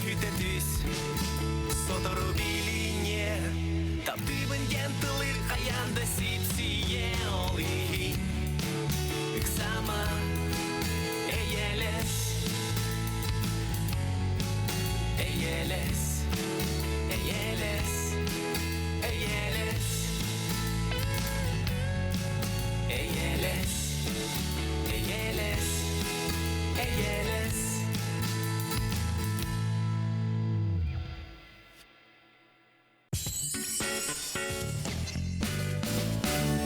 Көһүтэ түс Сотору билиниэ Таптыыбын диэн тылы хайаан да сипсийэ Ол иһин.